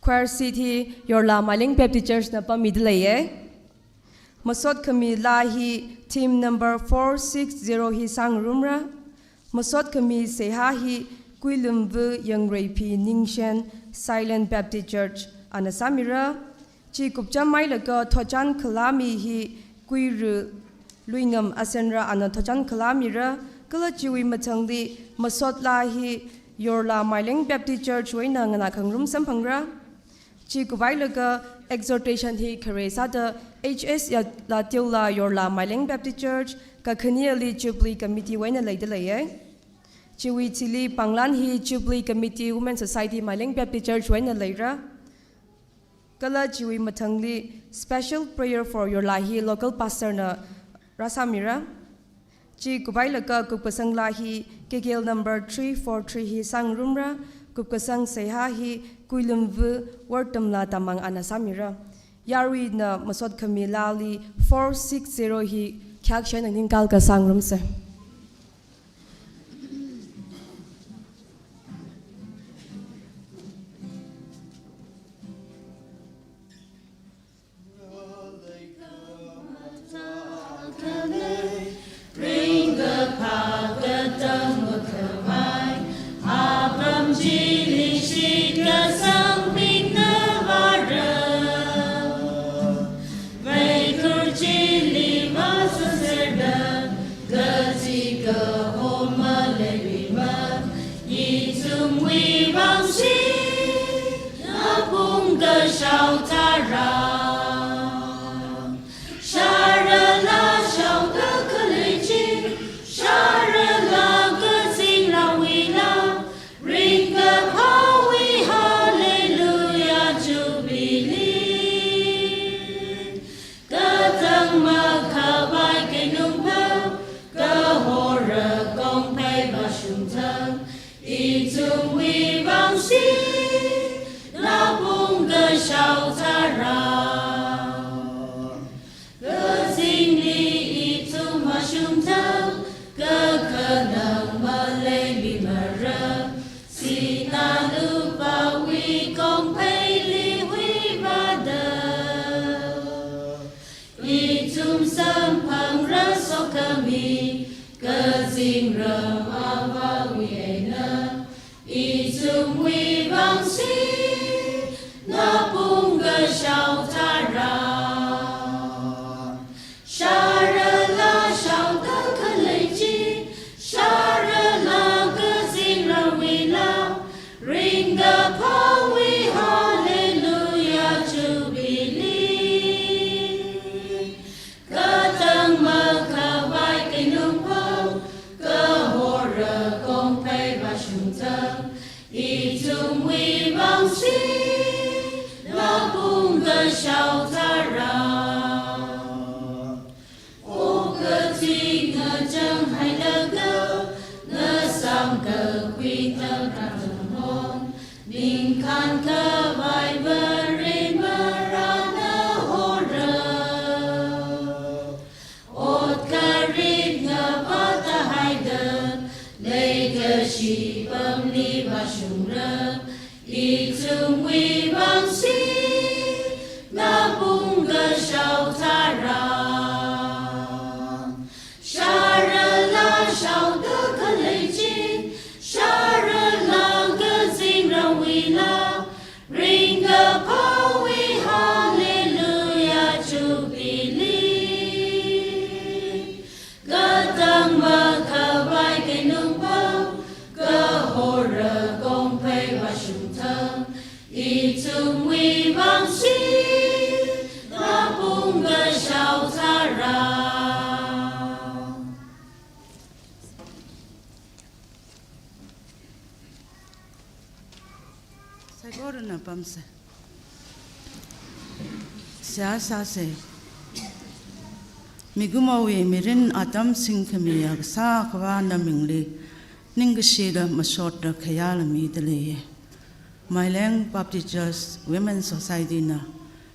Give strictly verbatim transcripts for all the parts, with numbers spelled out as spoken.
Choir seat hi Yorla Maileng Baptist Church na pamida leiye. Masot khami laa hi team number four six zero hi sāngarumra. Masot khami seihā hi Kuilumvu Yangreipi Ningshen Silent Baptist Church ana sāmira. Chi kupcham hailaga thotchan khalā mi hi Kuiru Luingam Asenra ana thotchan khalā mira, kala chiwui mathangli masot laa hi Yorla Maileng Baptist Church wui eina nganākhangarum samphangra. Chi kup hailaga exhortation hi khare sāda H S ya la teola Yorla Maileng Baptist Church kakhaneli Jubilee Committee wui eina leida leiye. Chiwui thili pānglan hi Jubilee Committee Women Society Maileng Baptist Church wui eina leira. Kala chiwui mathangli special prayer for Yorla hi local pastor na rāsāmira. Chi kup hailaga kupkasang laa hi K K L number three four three hi sāngarumra, kupkasang seihā hi Kuilumvu Wortamla Tamang ana sāmira. Yaruina masot khami laali four six zero hi khayākashai eina ningkālaga sāngarumsa. Katang makhavai keinungpao, kahora kongphei vāshungthang, ithumwui vangsi, napung kashao tharan. Kazingli ithum vāshungthang, kakhanang maleimimara, sinā lupāwui kongpheili huivāda. Ithum samphangra sokhami, kazingram Avāwui eina, ithumwui vangsi, napung kashao tharan. Sharala shaoda khalei chi, sharala kazingramwui laa, ringkaphāwui Hallelujah Jubilee. Katang makhavai keinungpao, kahora kongphei vāshungthang, ithumwui vangsi, napung kashao tharan. Okathui ngachang hailaga, ngasāmkakhui tharan hon, ningkhān khavai Varena hora. Ot kharit ngavāta haida, leikashi pamli vāshungra, ithumwui vangsi, napung kashao tharan. Sharala shaoda khalei chi, sharala kazingramwui laa, ringkaphāwui Hallelujah Jubilee. Katang makhavai keinungpao, kahora kongphei vāshungthang, ithumwui vangsi, napung kashao tharan. Saikorana pamsa. Seihā sāsa. Mikumowui mirin atam singkhamiya kasā Akhava namingli, ningkashida masotda khayāla mida leiya. Maileng Baptist Church Women Society na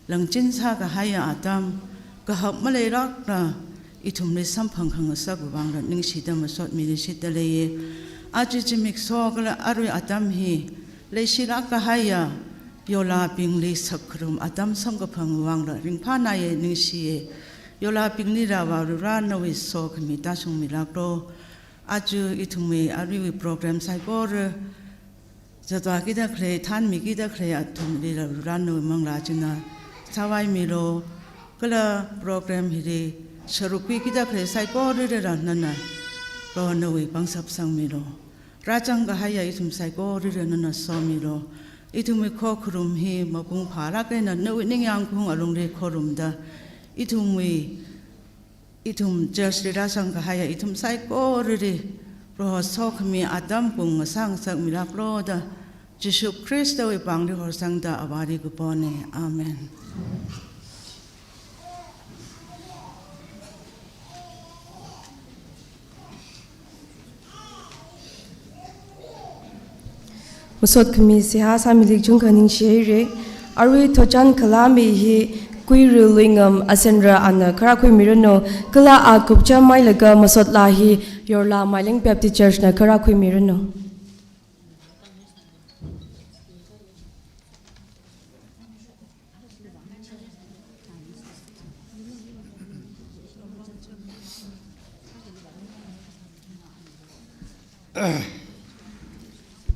langchin sākahaiya atam, kahak maleirakla ithumli samphang khangasakwui vangla ningshida masot mida shida leiya. Aja zimiksho kala arui atam hi, leishilāk kahaiya Yolabingli sākharum atam samkaphang vangla ringphānāya, ningshiya. Yolabingli Avā Varivara nawui sokhami tāshungmilāklu. Aja ithumwui aruiwui program saikora zatkida khalei, thanmikida khalei athumlila Varivara nawui manglā china sāvaimilu. Kala program hili sāruk khuikida khalei saikoralila nana Proho nawui pangshap sangmilu. Rāzang kahaiya ithum saikorali nana somilu. Ithumwui khokharum hi mapung phālāk eina nawui ningyāng khaung alungli khorumda, ithumwui, ithum church li rāzang kahaiya ithum saikorali Proho sokhami atam kung ngasā ngasakmilāklu da, Jishu Khristawui pāngli horsangda Avāli kapona. Amen. Masot khami seihā sāmili kachungkha ningshihaira. Arui thotchan khalā mi hi Kuirui Luingam Asenra ana kharā khuimiranu, kala a kupcha mailaga masot laa hi Yorla Maileng Baptist Church na kharā khuimiranu.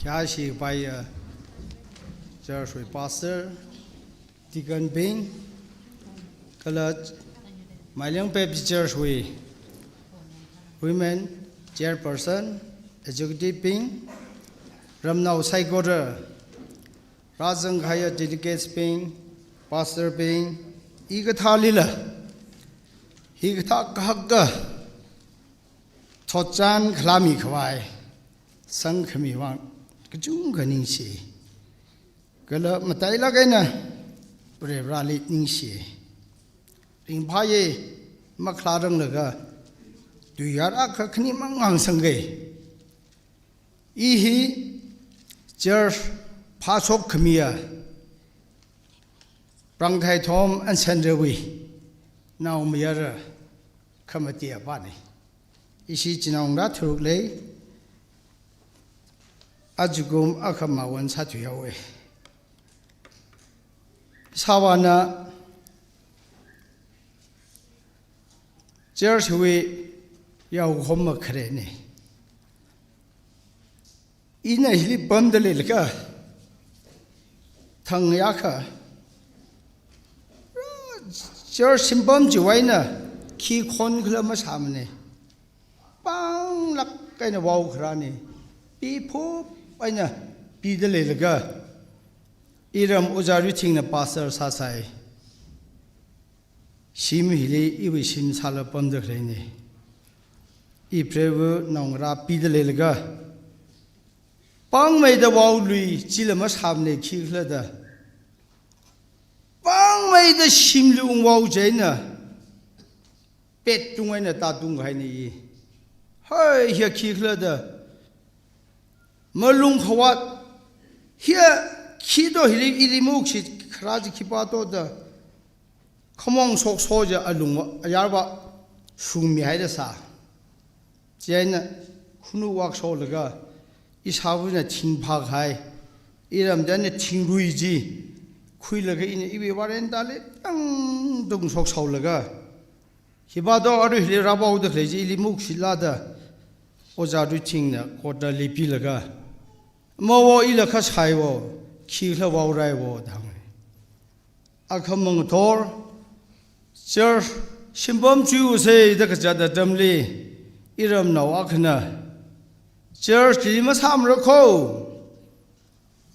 Khayāshi paiya church wui pastor, deacon bing, kala Maileng Baptist Church wui women chairperson, executive bing, ramnao saikora, rāzang kahaiya delegates bing, pastor bing, hikathālila hikathā kahaka thotchan khalā mikhavai sangkhami vang kachungkha ningshi. Kala matailāk eina Varivarali ningshi. Ringphāya, makhalā ranglaga tuiyār akha khani mang hāngsangga. I hi church phāshok khamiya Prangthai Thom Asenrawui naomayara khamatiya pana. Ishi chinaongarā tharuk lei, ajakum akhamā won sāthuihaowa. Ishāvāna church wui yaokhom makharena. Ina hili pamda leilaga thang yākha, church shimpam chiwui eina khi khonkhala masāmana. Panglāk eina vao kharāna. Piphup eina pida leilaga, iram Ojā Ruithingna pastor sāsai. Shim hili iwui shim sāla pamda khaleina. I Proho naongarā pida leilaga, pāngmeida vaolui chila masāmana khikhala da. Pāngmeida shimli ungvao chieina pet tung eina tātung kahaina i. Hai, hiya khikhala da. Malung khavāt, hiya khi do hili ili mukshi kharā chi khipā do da. Khamong shokso ja alung ayarva shungmihaida sā. Chieina khunu vak sholaga, ishāvāna thing phākahai, iramdana thingrui chi khuilaga ina iwui veranda li tangtung shoksholaga, hipā do arui hili rāvaoda khalei chi ili mukshilāda, Ojā Ruithingna kotna lipilaga, mavo ila kha saivo, khikhala vaoraivo da hānga. Akhamang thor, church shimpam chiusa da kazat atamli, iramnao akhana, church li masāmara kho.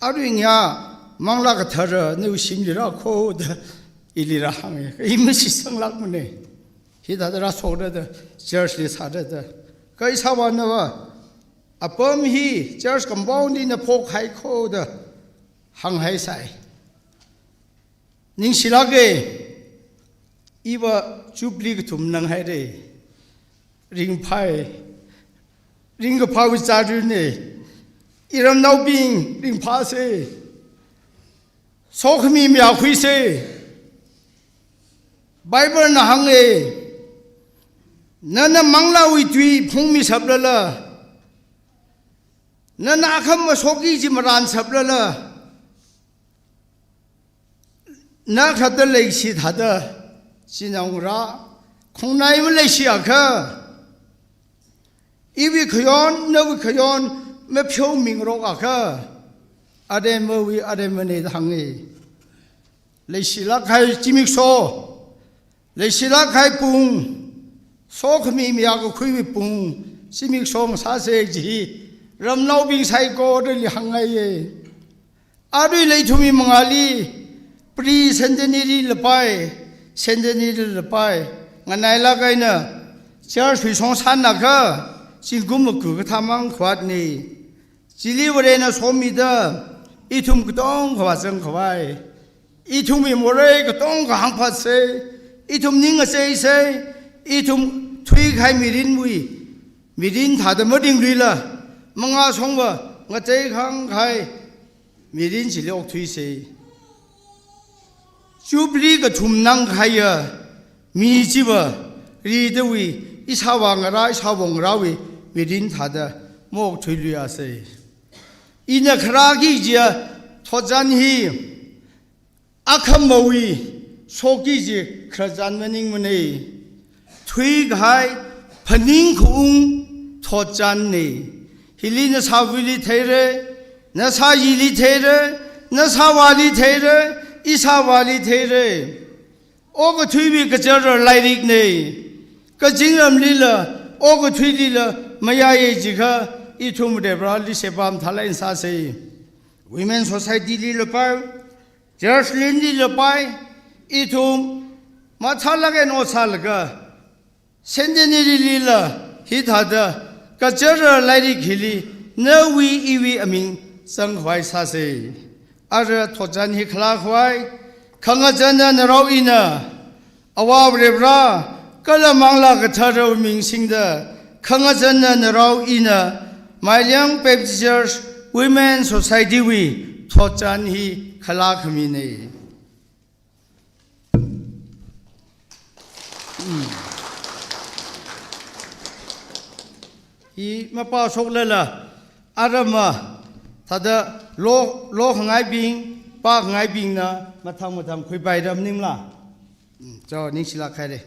Arui ngayā Manglā Kathara nawui shimli rā kho da ili rāhānga. I mashisanglākmana. Hithāda rāshokra da, church li sāra da. Kha ishāvānava, apam hi church compound li na phokhai kho da hānghaisai. Ningshilāka, iva Jubilee kathum nanghaira. Ringphāi. Ringkaphāwui chārina. Iramnaobing ringphāsa. Sokhami mayākhuisa. Bible na hānga. Nana manglāwui tui phungmisaplala, nana akhama soki chi maransaplala, na khalatta leishi thāda, chinaongarā, khongnai maleishi akha, iwui khayon, nawui khayon, mapheomingarok akha, aremawui aremana da hānga. Leishilāk kahai zimiksho, leishilāk kahai pung, sokhami mayā kakhuiwui pung, zimiksho ngasāsa kaji hi, ramnaobing saikorali hāngngaiya. Aruila ithumwui mangāli, pre-centenary lapai, centenary lapai, nganailāk eina, church wui shongsan akha, zingkum maga kathā mang khavātna. Chili Varena somida, ithum katonga khavā zangkhavai. Ithumwui morei katonga hāngphatsa, ithum ning ngacheisa, ithum thuikahai mirinwui, mirin thāda maringluila, mangā shongva ngachei khangkahai mirin chili okthuisa. Jubilee kathum nangkahaiya mi chiva, ridawui, ishāvā ngarā, ishāvā ngarāwui mirin thāda maokthuiluiasa. Ina kharāki kajiya thotchan hi, akhamawui soki kaji khararchan maningmana. Thuikahai phaningkhaung thotchanna. Hili nashāva̱li theira, nashāyili theira, nashāvāli theira, ishāvāli theira. Okathuiwui kachara lairikna. Kazingramlila, okathuilila, mayāya jiakha, ithum Reverendli sheba mathālāk eina sāsa. Women Society li lapai, church lin li lapai, ithum mathālāk eina ot sālaga, centenary lila hithāda kachara lairik hili nawui iwui aming zangkhavai sāsa. Ara thotchan hi khalā khavai, khangachānna narao ina, Avā Varivara, kala Manglā Katharawui ming singda, khangachānna narao ina, Mailiang Baptist Church Women Society wui thotchan hi khalā khamina. Hi mapāshoklala, arama, thāda lo, lokhangaibing, pākhangaibingna, mathang mathang khuipaira maningla. Mm, chao, ningshilāk haira.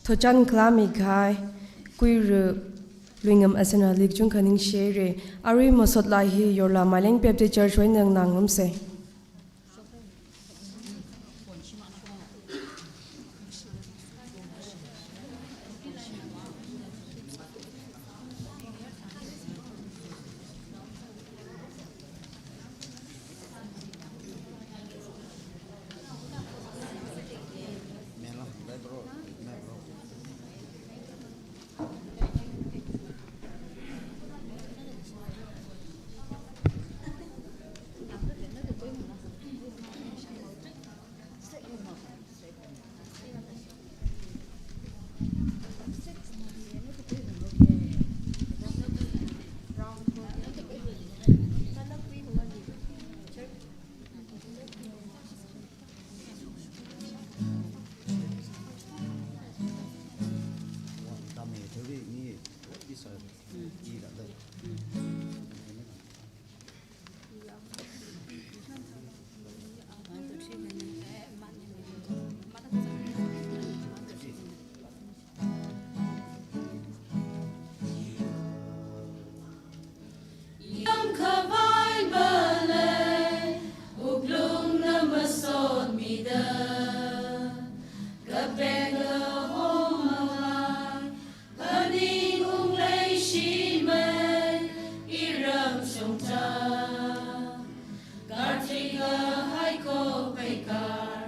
Thotchan khalāmikahai, Kuiru Luingam Asana li kachungkha ningshihaira. Arui masot laa hi yorla Mailiang Baptist Church wui eina nganāngarumsa. Yangkhavai malei, wuklungna masotmida, kapeng kahomawui, phaningung leishimei, iram shongza. Karthik kahai ko peikar,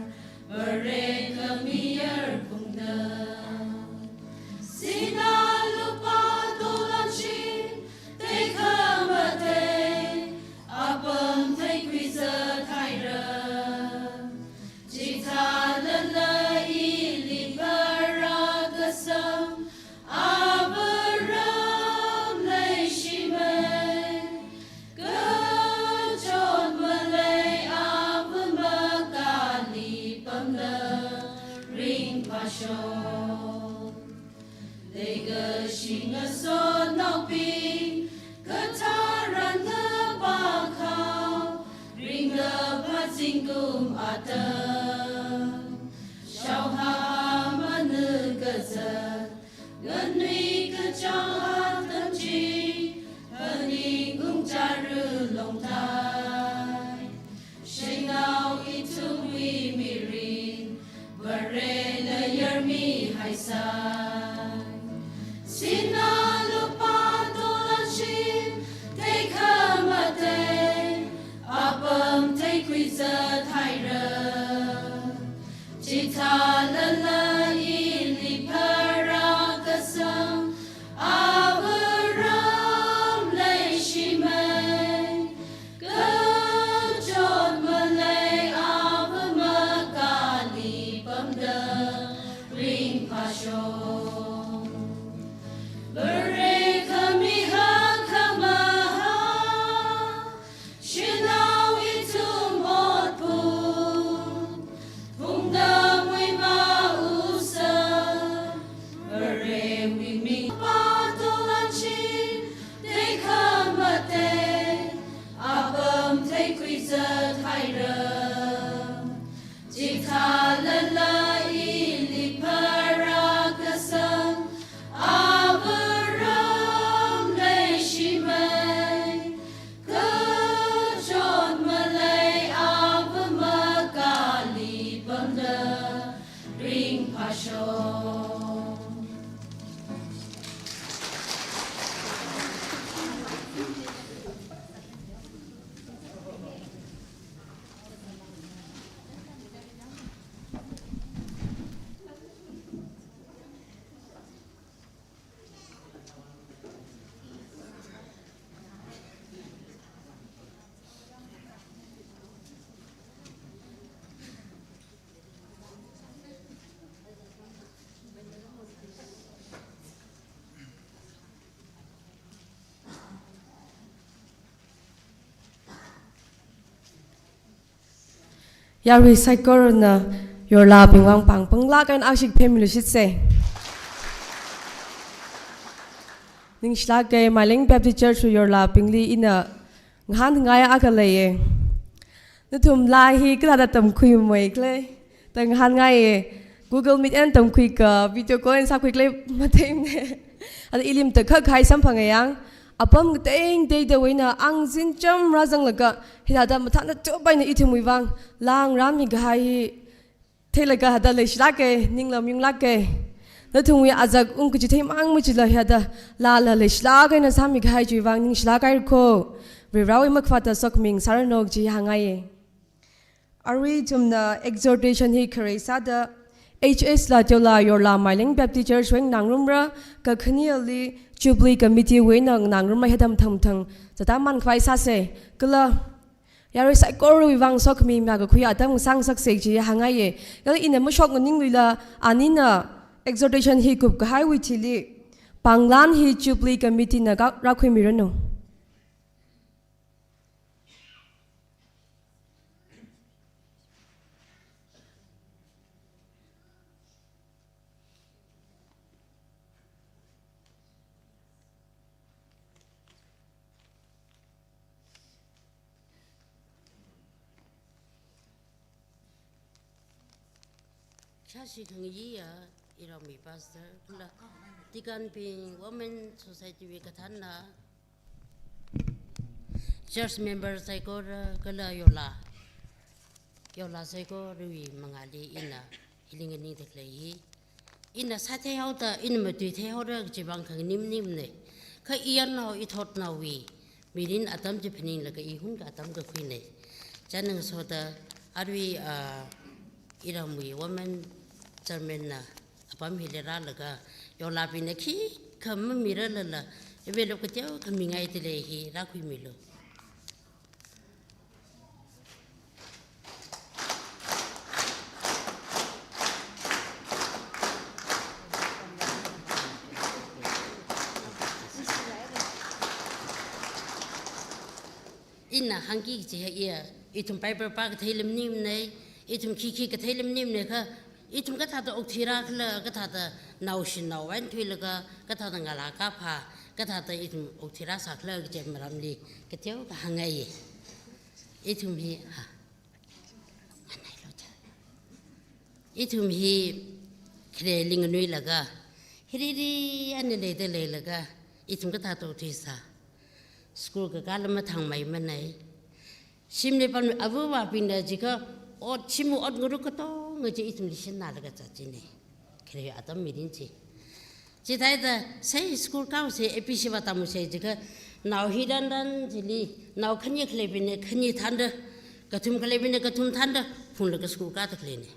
Vare khami yarkungda. Sina lupā tolan shin, tekhamatei, apam theikhuizat haira. Chithālala ili pharākasang, Avāram leishimei, kachot malei Avā makali pamda ringphāshok. Leikashinga sotnaobing, katharan kapākhao, ringda pazingkum atam, shaohā manuk kazat, nganui kachāng atam chi, phaningung chara longtai. Shenao ithumwui mirin, Varena yarmihaisai. Sinā lupā tolan shim, tekhamatei, apam theikhuizat haira. Chithālala ili pharākasang, Avāram leishimei, kachot malei Avā makali pamda ringphāsho. Vare khami hakkhamahā, shanao ithum otpung, phungda muiva usa, Varewui ming pā tolan shim, tekhamatei, apam theikhuizat haira. Chithālala ili pharākasang, Avāram leishimei, kachot malei Avā makali pamda ringphāsho. Yarui saikorana yorlabingwui vang pāng panglāk eina ashi phemilu shitse. Ningshilāka, Maileng Baptist Church wui yorlabingli ina ngahānngai akha leiya. Nathum laa hi kathāda tamkhuimei khala da ngahānngaiya. Google Meet eina tamkhuika, video call eina sākhui khala matheimana. Ada ili matakhak kahai samphanga yang, apam kateng teidawui eina angzin cham rāzanglaga, hithāda mathānatup eina ithumwui vang laa ngarānmi kahai hi theilaga hithāda leishilāka, ningla mayunglāka. Nathumwui azak ungkachithei mang machila hithāda laala leishilāk eina sāmi kahai chiwui vang ningshilāk haira ko. Varivarāwui makhavāta sokhami sāranu kaji hāngngaiya. Arui ithumna exhortation hi khare sāda, H S Latiola yorla Maileng Baptist Church wui eina nganāngarumra, kakhaneli Jubilee Committee wui eina nganāngarumra, hithāda mathang mathang zatāman khavai sāsa. Kala yarui saikorawui vang sokhami mayākakhui atam ngasāngasaksa kaji hāngngaiya. Kala ina mashok nganingluila, anina exhortation hi kupkahaiwui thili pānglan hi Jubilee Committee na ka rākhuimiranu. Khashi khangayi ya, iramwui pastor, kala deacon bing, women society wui kathānna, church member saikora, kala yorla, yorla saikorawui mangāli ina hili nganingda khalei hi, ina sātheihaoda, ina matuitheihaora kaji vang khanganing maningmana. Kha iyarnao ithotnaowui mirin atam chi phaninglaga i hunga atam kakhuina. Chānngasoda arui, ah, iramwui women chairman na apam hili rālaga, yorlabingna khikha mamirarlala, envelope kateokha mingaida lei hi rākhuimilu. Ina hāngki kaji hi iya, ithum Bible pākatheila maningmana, ithum khikhi katheila maningmana kha, Ithum kathāda okthuira khala, kathāda naoshinao eina thuilaga, kathāda ngalā kaphā, kathāda ithum okthuira sākhala kaji maramli kateokha hāngngaiya. Ithum hi, ha. Ithum hi khareli nganuilaga, hiriri eina leida leilaga, ithum kathāda okthuisā. School kakāla mathangmeimanei. Shimli pam avāvābingna jiakha ot, shimwui ot ngarut katonga chi ithumli shinnalaga zat jinei. Khare atam mirin chi. Chithāda, sei school kāusei, A B C vā tamsei jiakha, nao hi ranran chili, nao khani khaleibingna khani thānda, kathum khaleibingna kathum thānda, phunglaga school kāda khaleinei.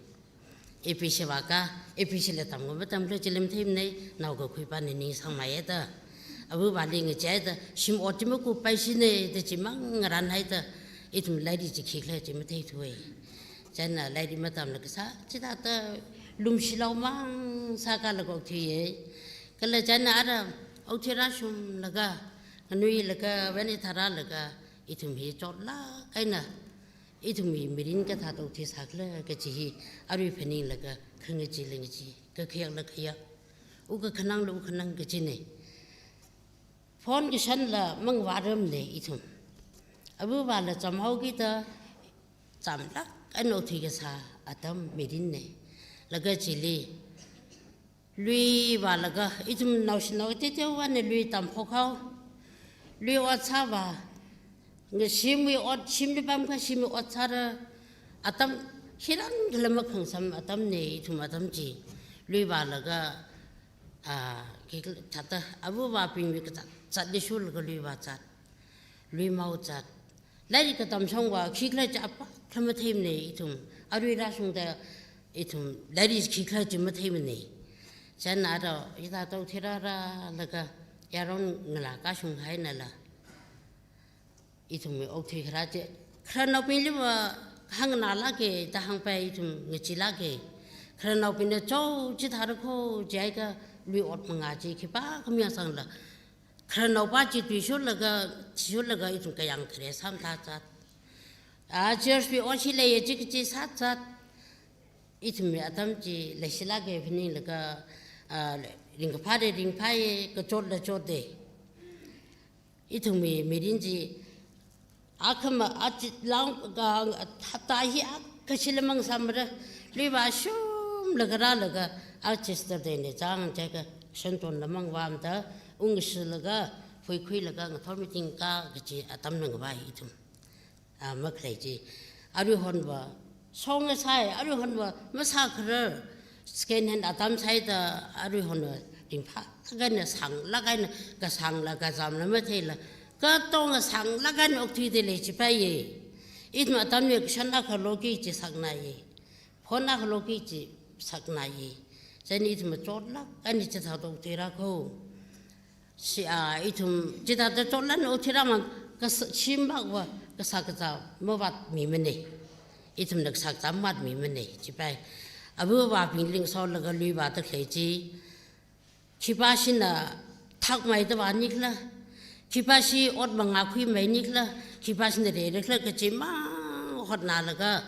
A B C vākā, A B C la tamkha matamkhala chili matheimanei, nao kakhuipana ningsangmeihaida. Avāvāli ngacheida, shim ot chi makup paishinei da chimang ngaranhaida, ithum lairik chi khikhala chi matheithuwei. Chieina lairik matamla kasā, chithāda lumshilao mang sākalaga okthuiyei. Kala chieina ara okthuira shumlaga, nganuilaga, vani tharālaga, ithum hi chotlāk eina, ithumwui mirin kathāda okthuisākhala kaji hi, arui phaninglaga, khangachee langachee, kakhayak lakhayak, u kakhanangla u khanang kajinei. Phone kashanla mangvāramnei ithum. Avāvāla chamhaokida, chamlāk eina okthui kasā atam mirinei. Laga chili, lui vālaga, ithum naoshinao teoteowui eina lui tamphok hao. Lui ot sāvā, ngashimwui ot, shimli pamkha shimwui ot sāra, atam hiran khala makhangsam atamnei, ithum atam chi. Lui vālaga, ah, khikhala thāda, avāvābingwui kazat, zatli shurlaga lui vāzat, lui maozat. Lairik katamshongva khikhala chi apākha matheimanei ithum. Arui rāshungda ithum lairik khikhala chi matheimanei. Chieina ara hithāda okthuira rālaga, yaron ngalā kāshunghainala, ithumwui okthui kharā chi, khararnaobingliva hāngnālāka da hāngpai, ithum ngacheelāka. Khararnaobingna chao chithāra kho jiakha, lui ot mangā chi khipākha mayāsangla, khararnaopā chi tuishurlaga, shurlaga ithum kayāng khare sāmathāzat. A, church wui ot hi leiya chi kachi sāzat. Ithumwui atam chi leishilāka phaninglaga, a, ringkaphāda ringphāya, kachotla chotta. Ithumwui mirin chi, akhama, achi lang, ka, hapta hi akha shila mang sāmara, lui vāshunglaga rālaga, a Sister Dena chang jiakha, Shanton la mangvāmada, ungshilaga, phuikhuilaga, ngathor meeting kā kaji atamna ngavai ithum. Ah, makhalei chi. Aruihonva, shong ngasai, aruihonva, masākharar, second hand atam sāhaida, aruihonva, ringphālāk eina, sānglāk eina, kasāngla, kazamla matheila, katonga sānglāk eina okthuida leichipaiya. Ithum atamli kashan akha loki chi saknaiya. Phone akha loki chi saknaiya. Chieina ithum chotlāk eina chithāda okthuira kho. Shi, ah, ithum chithāda chotlāk eina okthuira mang, kas-, shim makva, kasā kazā mavātmimanei. Ithumna kasā kazā mavātmimanei, chipai. Avāvābingli ngasolaga lui vāda khalei chi, khipāshina thakmeida vānikhala, khipāshi ot mangā khuimeinikhala, khipāshina reirakhala kaji mang hotnālaga,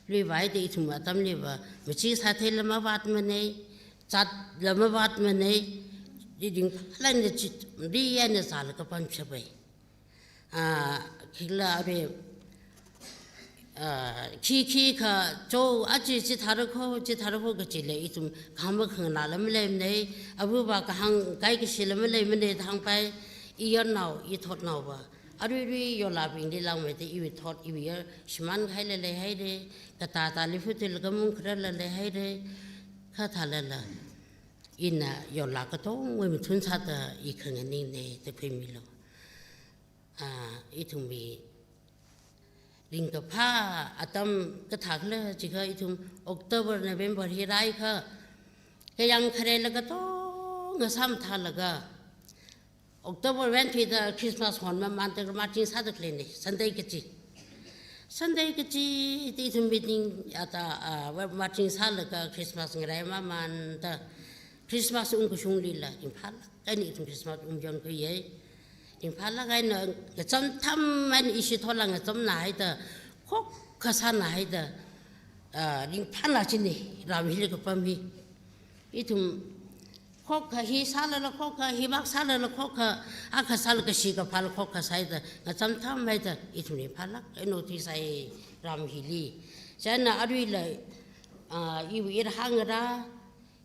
lui vāhaida ithum atamliva, machee sātheila mavātmanei, zatla mavātmanei, ringphālāk eina chi, ri eina zālaga pamshapai. Ah, khikhala arui, ah, khi khikha chao achi chithāra kho, chithāra kho kajila ithum kahāng makhanganāla maleimanei, avāvā kahāng kaikashila maleimanei da hāngpai, iyarnao, ithotnaova. Aruirui yorlābingli langmeida iwui thot, iwui yar shimānkahaila leihaira, katātāli phuthuilaga mungkhararla leihaira, kha thālala, ina yorlāk katongwui mathun sāda i khanganingnei da khuimilu. Ah, ithumwui ringkaphā atam kathākhala jiakha ithum October, November hi rāhaiakha, kayāng kharela katonga sāmathālaga, October vānthuida Christmas hon mamānda marching sāda khaleinei, Sunday kachi. Sunday kachi, ti ithum meeting ata, ah, marching sālaga Christmas ngarai mamānda, Christmas ungkashunglila, ringphālāk eina ithum Christmas ungyonkhuiya. Ringphālāk eina ngacham tham eina ishi thola ngachamnāhaida, khokkha sānāhaida, ah, ringphāna chini, ram hili kapam hi. Ithum khokha hi sālala khokha, hi vak sālala khokha, akha sāla kashi kaphāla khokha sāhaida, ngacham thamhaida, ithum ringphālāk eina thuisai ram hili. Chieina aruila, ah, iwui irhāngarā,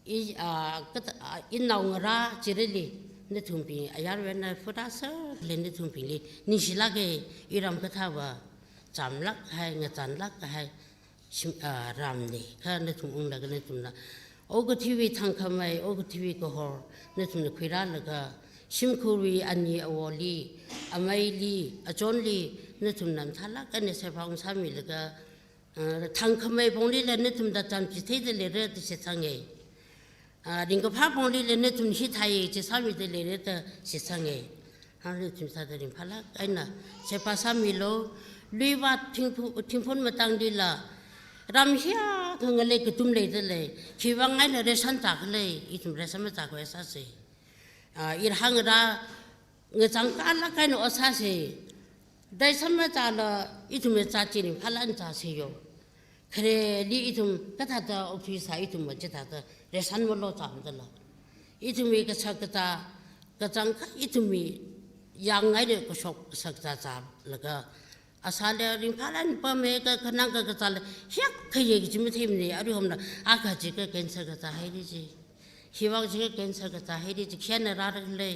i, ah, kat-, ah, inaongarā chirili, nathumbing ayarwui eina phurāserli nathumbingli ningshilāka, iram kathāva, chamlāk kahai, ngachānlāk kahai, shim, ah, ramna, kha nathum unglaga nathumna okathuiwui thangkhamei, okathuiwui kahor, nathumna khuirālaga, shimkhurwui ani awoli, ameili, achonli, nathumna mathālāk eina saiphā ungsāmilaga, ah, thangkhamei ponglila nathumda tamchitheida leira da shitsanga. Ah, ringkaphā ponglila nathum hithāya chi sāmida leira da shitsanga. Hāngli ithum sāda ringphālāk eina saiphā sāmilu, luivāt thingphu-, thingphun matanglila, ram hiyākha ngalei katum leidalei, khiwuivang eina ration zākhala, ithum ration mazākhavai sāsa. Ah, irhāngarā ngachang kalāk eina ot sāsa. Ration mazāla ithumwui zat chi ringphālāk eina zāsa yo. Khareli ithum kathāda okthuisa, ithumva chithāda ration malo zāmdala. Ithumwui kashak kazā, kachangkhat ithumwui yangngaida kashok kashak kazā zālaga, asāla ringphālāk eina pamhai, ka khanang ka kazāla hiyākha ye kaji matheimana, aruihonla akha chikha cancer kazāhaira ji, hi vak chikha cancer kazāhaira ji, khi eina rāra khala,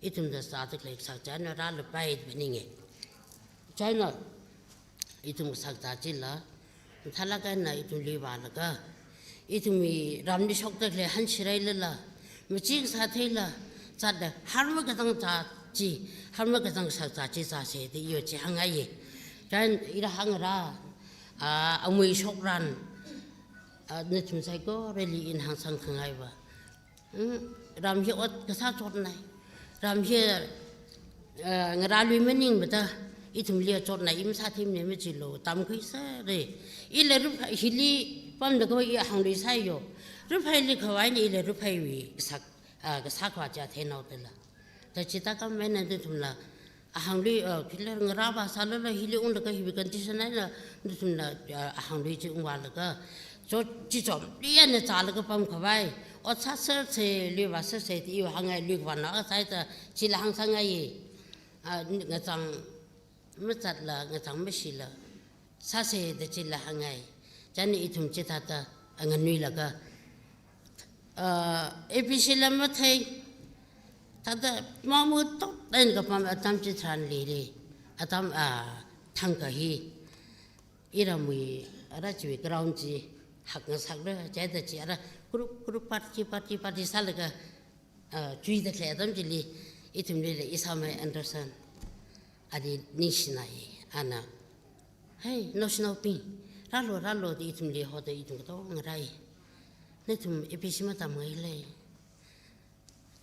ithumda sāda khalei kashak chieina rālapai da phaninga. Chieina ithum kashak kazā chila, mathālāk eina ithum luivālaga, ithumwui ramli shokda khalei hanshirailala, machik sātheila, zatda harma kazang zat chi, harma kazang kashak kazā chi zāsa da i chi hāngngaiya. Chieina irhāngarā, ah, amui shokran, ah, nathum saikorali ina hāngsangkhangaiva, mm, ram hi ot kasā chotnai. Ram hi, eh, ngarālui maningmada, ithumli chotnai, i masātheimana majilu, tamkhuisera. Ila Ruphei hili pamda khavai i Ahangluisai yo. Rupheilikhavai eina ila Rupheiwui sak, ah, kasā khavā chi athei naodala. Da chithākha mena nathumla Ahanglui, ah, khila ngarāva sālala hili unglaga hiwui condition eina nathumla, ah, Ahanglui chi ungvālaga, cho-, chichomli eina zālaga pamkhavai, ot sāsersa, luivāsersa da iwui hāngngai, luivāna sāhaida chila hāngsangngaiya. Ah, ngachang mazatla, ngachang mashila sāsa da chila hāngngai. Chieina ithum chithāda, ah, nganuilaga, ah, A B C la mathei, thāda mamu tot eina kapam atam chitharan leira. Atam, ah, thangkha hi iramwui, ara chiwui ground chi hakngasakra, chieina chi ara group, group party, party, party sālaga, ah, chuida khalei atam chili, ithumlila ishāmei Anderson, ali ningshinai, ana, "Hei, naoshinaobing, rālu, rālu," da ithumli hoda ithum katonga rāi. "Nathum A B C matamngailei?"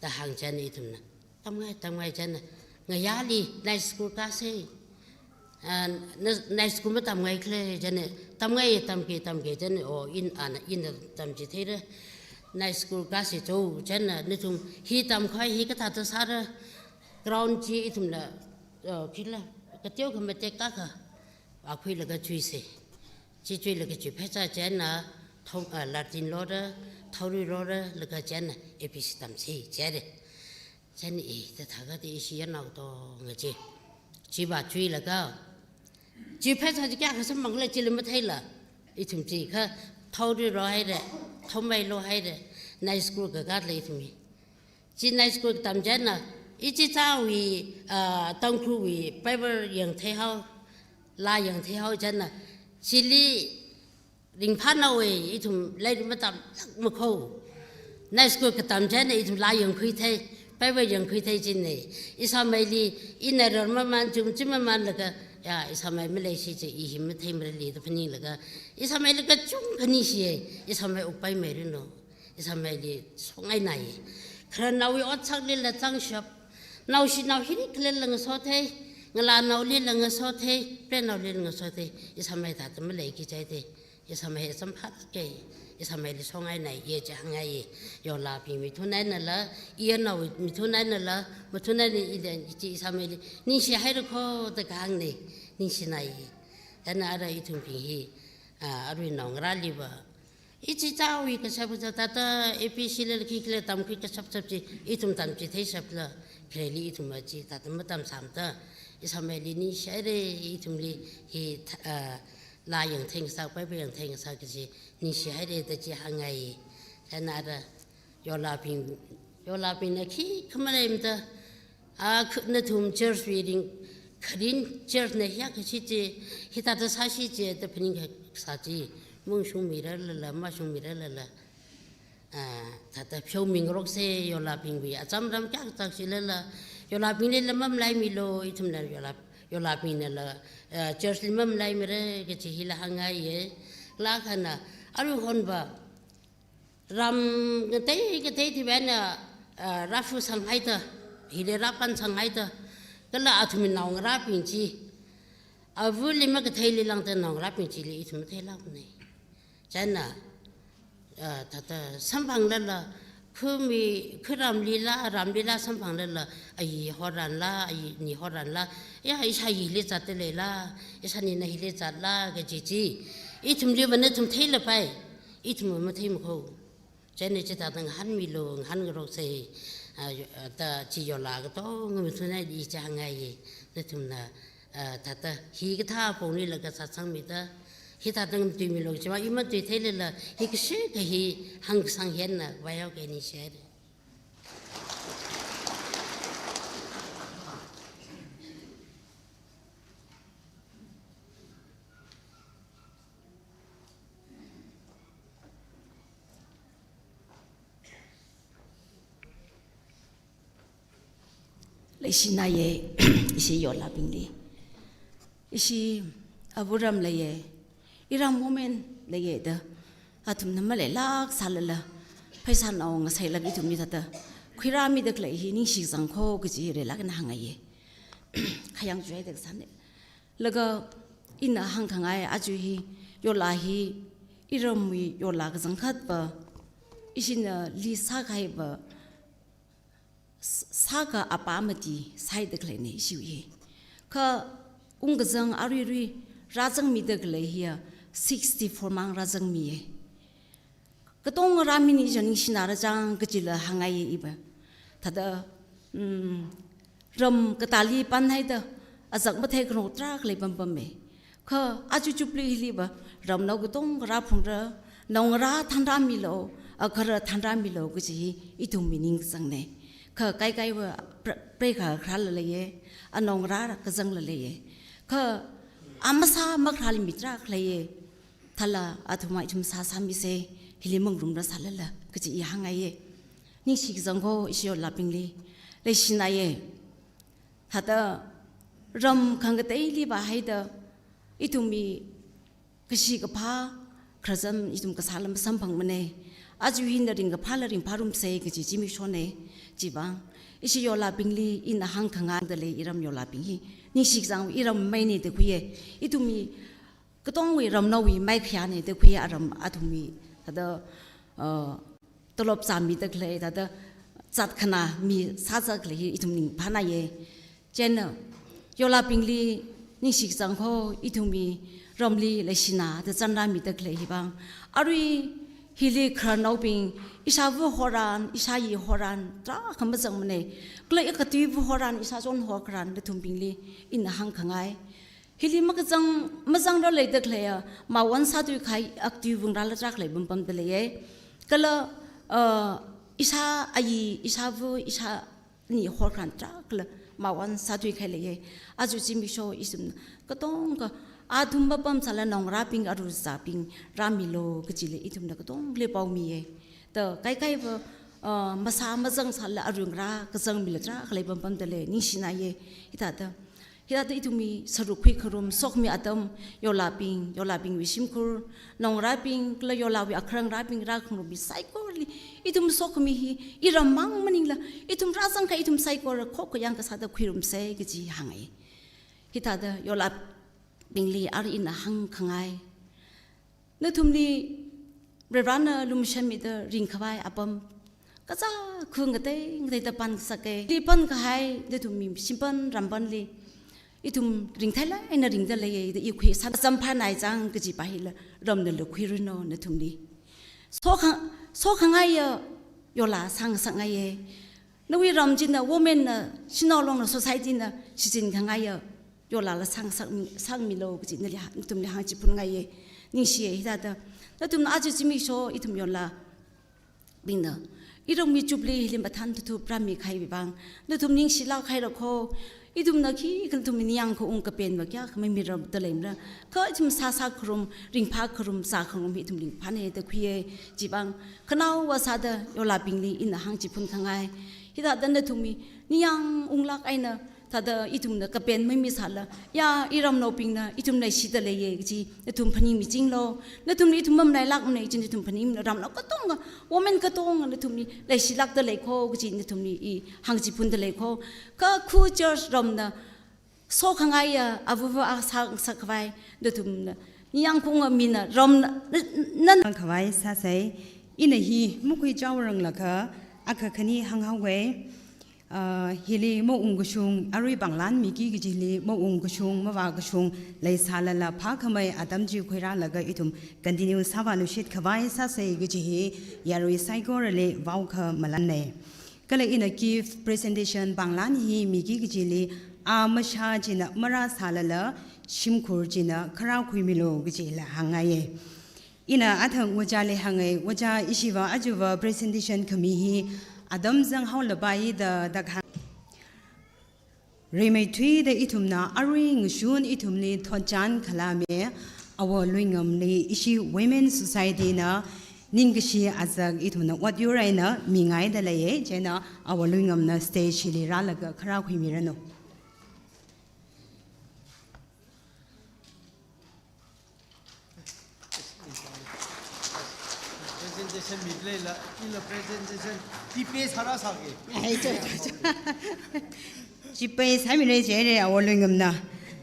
da hāng chieina ithumna, "Tamngai, tamngai," chieina, "Ngayāli night school kāsa, ah, na-, night school matamngaikhala?" chieina, "Tamngai, tamki, tamki," chieina, "O, in, ana, ina tamchitheira. Night school kāsa cho," chieina, "Nathum hi tamkhavai hi kathāda sāra?" Ground chi ithumla, ah, khila, kateokha matek akha vākhuilaga chuisa. Chi chuilaga chuiphaichā chieina, thao-, ah, latrine lora, thaorui lora, laga chieina A B C tamsa, chieina. Chieina i, thāthākha da ishi yanao katonga chi, chi vāchuilaga, chuiphaichā chi kayākha samphangkhala chila matheila, ithum chikha thaorui lohaira, thaomei lohaira, night school kakāla ithum hi. Chi night school katam chieina, ichichāwui, ah, Tangkhulwui paper yangtheihao, laa yangtheihao chieina, chili ringphānaowa, ithum lairik matamlākmana kho. Night school katam chieina ithum laa yangkhuithei, paper yangkhuithei china. Ishāmeili, ina rarmaman, chumchim mamanlaga, ya, ishāmei maleishi chi, i hi matheimarali da phaninglaga, ishāmeili kachungkha ningshiya, ishāmei ukpaimeiranu. Ishāmeili songainai. Khararnaowui otsaklila zangshap. Naoshinao hili khalala ngasothei, ngalānaolila ngasothei, preinaolila ngasothei, ishāmei thāda maleiki jihaida. Ishāmei samphālāka, ishāmeili songainai, i chi hāngngai. Yonglābing mithun einala, iyanao mithun einala, mathun eina ila chi ishāmeili ningshihaira kho da kahāngna, ningshinai. Chieina ara ithumbing hi Ah, arui naongarāliva ichichāwui kashap kazā thāda A B C la khikhala tamkhui kashap shap chi, ithum tamchitheishapla, khareli ithumva chithāda matamsāmada, ishāmeili ningshihaira, ithumli hi, ah, laa yangtheingasā, paipa yangtheingasā kaji ningshihaira da chi hāngngai. Chieina ara yolābing, yolābingna khikha maleimada, ah, khu-, nathum church wui ring, kharing church na hiya kashi chi, hithāda sāshi chi da phaning kasā chi, mashungmirarlala, mashungmirarlala, ah, thāda pheomingaroksa, yolābingwui acham ram kayākha chākshilala, yolābinglila mamalaimilu, ithumna yolā, yolābingnala, ah, church li mamalaimira kaji hila hāngngaiya. Kala akhana, aruihonva, ram ngatei ngatei thivana, ah, rāfusanghaida, hili rāpansanghaida, kala athumwui naongarābing chi, avali makatheili lāngda naongarābing chili ithum matheilākmana. Chieina, ah, thāda samphanglala, khumi, khuramlila, ramlila samphanglala, ayi horanla, ayini horanla, ya, ishāyi hili zatda leila, ishānina hili zatla kaji chi, ithumliva nathum theilapai, ithumva matheimakho. Chieina chithāda ngahānmilu, ngahānngaroksa, ah, yo-, ah, da chi yolā katonga mathuna i chi hāngngaiya, nathumna, ah, thāda hikathā ponglila kasā sangmida, hithāda matuimilu, chiva i matuitheilala, hi kashikha hi hāngsang hina, vaihaoke, ningshihaira. Leishināya, ishi yolābingli. Ishi avāram leiya, iram women leiya da, athumna maleilāk sālala, pheisānao ngasailāk ithumli thāda khuirāmida khalei hi ningshi kazangkho kaji reilāk eina hāngngaiya. Khayang chuihaida kasāna. Laga ina hāngkhangai aja hi, yolā hi, iramwui yolā kachangkhatva, ishina li sākahaiva, s-, sākha apā mati sāhaida khaleina ishiwui hi. Kha ungkazang aruirui rāzangmida khalei hiya sixty-four mang rāzangmiya. Katonga rāmini chang ningshina rāchang kajila hāngngaiya iva. Thāda, mm, ram katāli panhaida, azak mathei khanok tarākha lei pampamma. Kha aja chupli hiliva, ramnao katonga rāphungra, naongarā thanrāmilu, agahara thanrāmilu kaji hi ithumwui ningkachāngna. Kha kaikaiva pre-, preikha kharāla leiya, anaongarā kazangla leiya. Kha amasā makharāli mi tarākha leiya. Thāla athumva ithum sāsāmisa, hili mangarumrasālala, kaji i hāngngaiya. Ningshi kazangkho ishi yolābingli, leishināya. Thāda ram khangateili vāhaida, ithumwui kashi kaphā, khararcham ithum kasāla masamphangmana. Aja hina ringkaphāla ringphārumsa kaji zimikshona, chiwuivang ishi yolābingli ina hāngkhangaida lei, iram yolābing hi ningshi kazang iram maina da khuiya. Ithumwui katongwui ramnaowui maikhayāna da khuiya, aram athumwui, thāda, uh, tolop zāmida khalei, thāda zatkhanā mi sāzā khalei hi ithum ningphānāya. Chieina, yolābingli ningshi kazangkho, ithumwui ramli leishinada zanrāmida khalei hiwuivang. Arui hili khararnaobing, ishāva horan, ishāyi horan, tarākha mazangmana. Kala ikathuiva horan, ishāchon hokharan, nathumbingli ina hāngkhangai. Hili makazang, mazangrarleida khaleiya, mawon sāthuikahai, aktui wungrāla tarākha lei pampamda leiya. Kala, uh, ishā ayi, ishāva, ishāni hokharan tarākhala mawon sāthuikahai leiya. Aja zimiksho ithumna katonga, athum mapamsālala naongarābing, arui zābing rāmilu kajila ithumna katongali paomiya. Da kaikaiva, uh, masā mazangsālala arui ngarā kazangmila tarākha lei pampamda lei, ningshināya. Hithāda, hithāda ithumwui sāruk khuikharum, sokhami atam, yolābing, yolābingwui shimkhur, naongarābing, kala yolāwui akharangrābing rākhangarummi saikorali, ithum sokhami hi iram mang maningla, ithum rāzangkahai ithum saikora khokkha yangkasāda khuirumsa kaji hānga. Hithāda yolābingli arui ina hāngkhangai. Nathumli Varivarana lumashanmida ringkhavai apam kazā khangatei ngateida pansaka. Hili pankahai nathumwui shimpan rampanli ithum ringtheilāk eina ringda leiya da i khuisā, samphang nai chang kajipa hila ramna lukhuiranu nathumli. Sokha-, sokhangaiya yola sāngasakngaiya. Nawui ram china, women na, shanao longna, society na shichinkhangaiya yolala sāngasak, sāngmilu kaji nali ha-, nathumli hāngchiphunngaiya. Ningshiya hithāda nathumna aja zimiksho ithum yolabingna iramwui jubilee hili mathān thuthut rāmikahai vang nathum ningshilāk haira kho. Ithumna khikha nathumwui ningyāng khaung kapen va kayākha mamiramda leimara. Kha ithum sāsā kharum, ringphā kharum, sā kharum hi ithum ringphāna da khuiya. Chivang khanaowa sāda yolabingli ina hāngchiphunkhangai. Hithāda nathumwui ningyāng unglāk eina thāda ithumna kapen mamisāla, ya, iramnaobingna ithum leishida leiya kaji nathum phaningmichinglu. Nathumli ithum mamalailākmana kaji nathum phaningmilu. Ramnao katonga, women katonga nathumli leishilākda lei kho kaji nathumli i hāngchiphunda lei kho. Kakhu church ramna sokhangaiya avava a sāngasakkhavai nathumna ningyāng khaunga mina ramna, na, na, khavai sāsai. Ina hi makhuichaoranglakha akha khani hānghaoga. Ah, hili maungkashung, arui panglan miki kajili maungkashung, mavākashung leisālala phākhamei atam chi khuirālaga ithum continue sāvāluishitkhavai sāsai kaji hi yarui saikorali vaokha malanna. Kala ina gift presentation panglan hi miki kajili a mashā china marāsālala shimkhur china kharā khuimilu kajila hāngngaiya. Ina athang ojāli hāngngai, ojā ishiva ajuva presentation khami hi atam zanghaolapai da, da hāng. Rimeithuida ithumna arui ngashun ithumli thotchan khalāme, Awo Luingamli ishi Women Society na ningkashi azak ithumna ot yur eina mingaida leiya. Chieina Awo Luingamna stage hili rālaga kharā khuimiranu. Presentation mi leila, ila presentation tipe sāra sāke. Ai, cho, cho, cho. Tipe sāmira jire Awo Luingamna.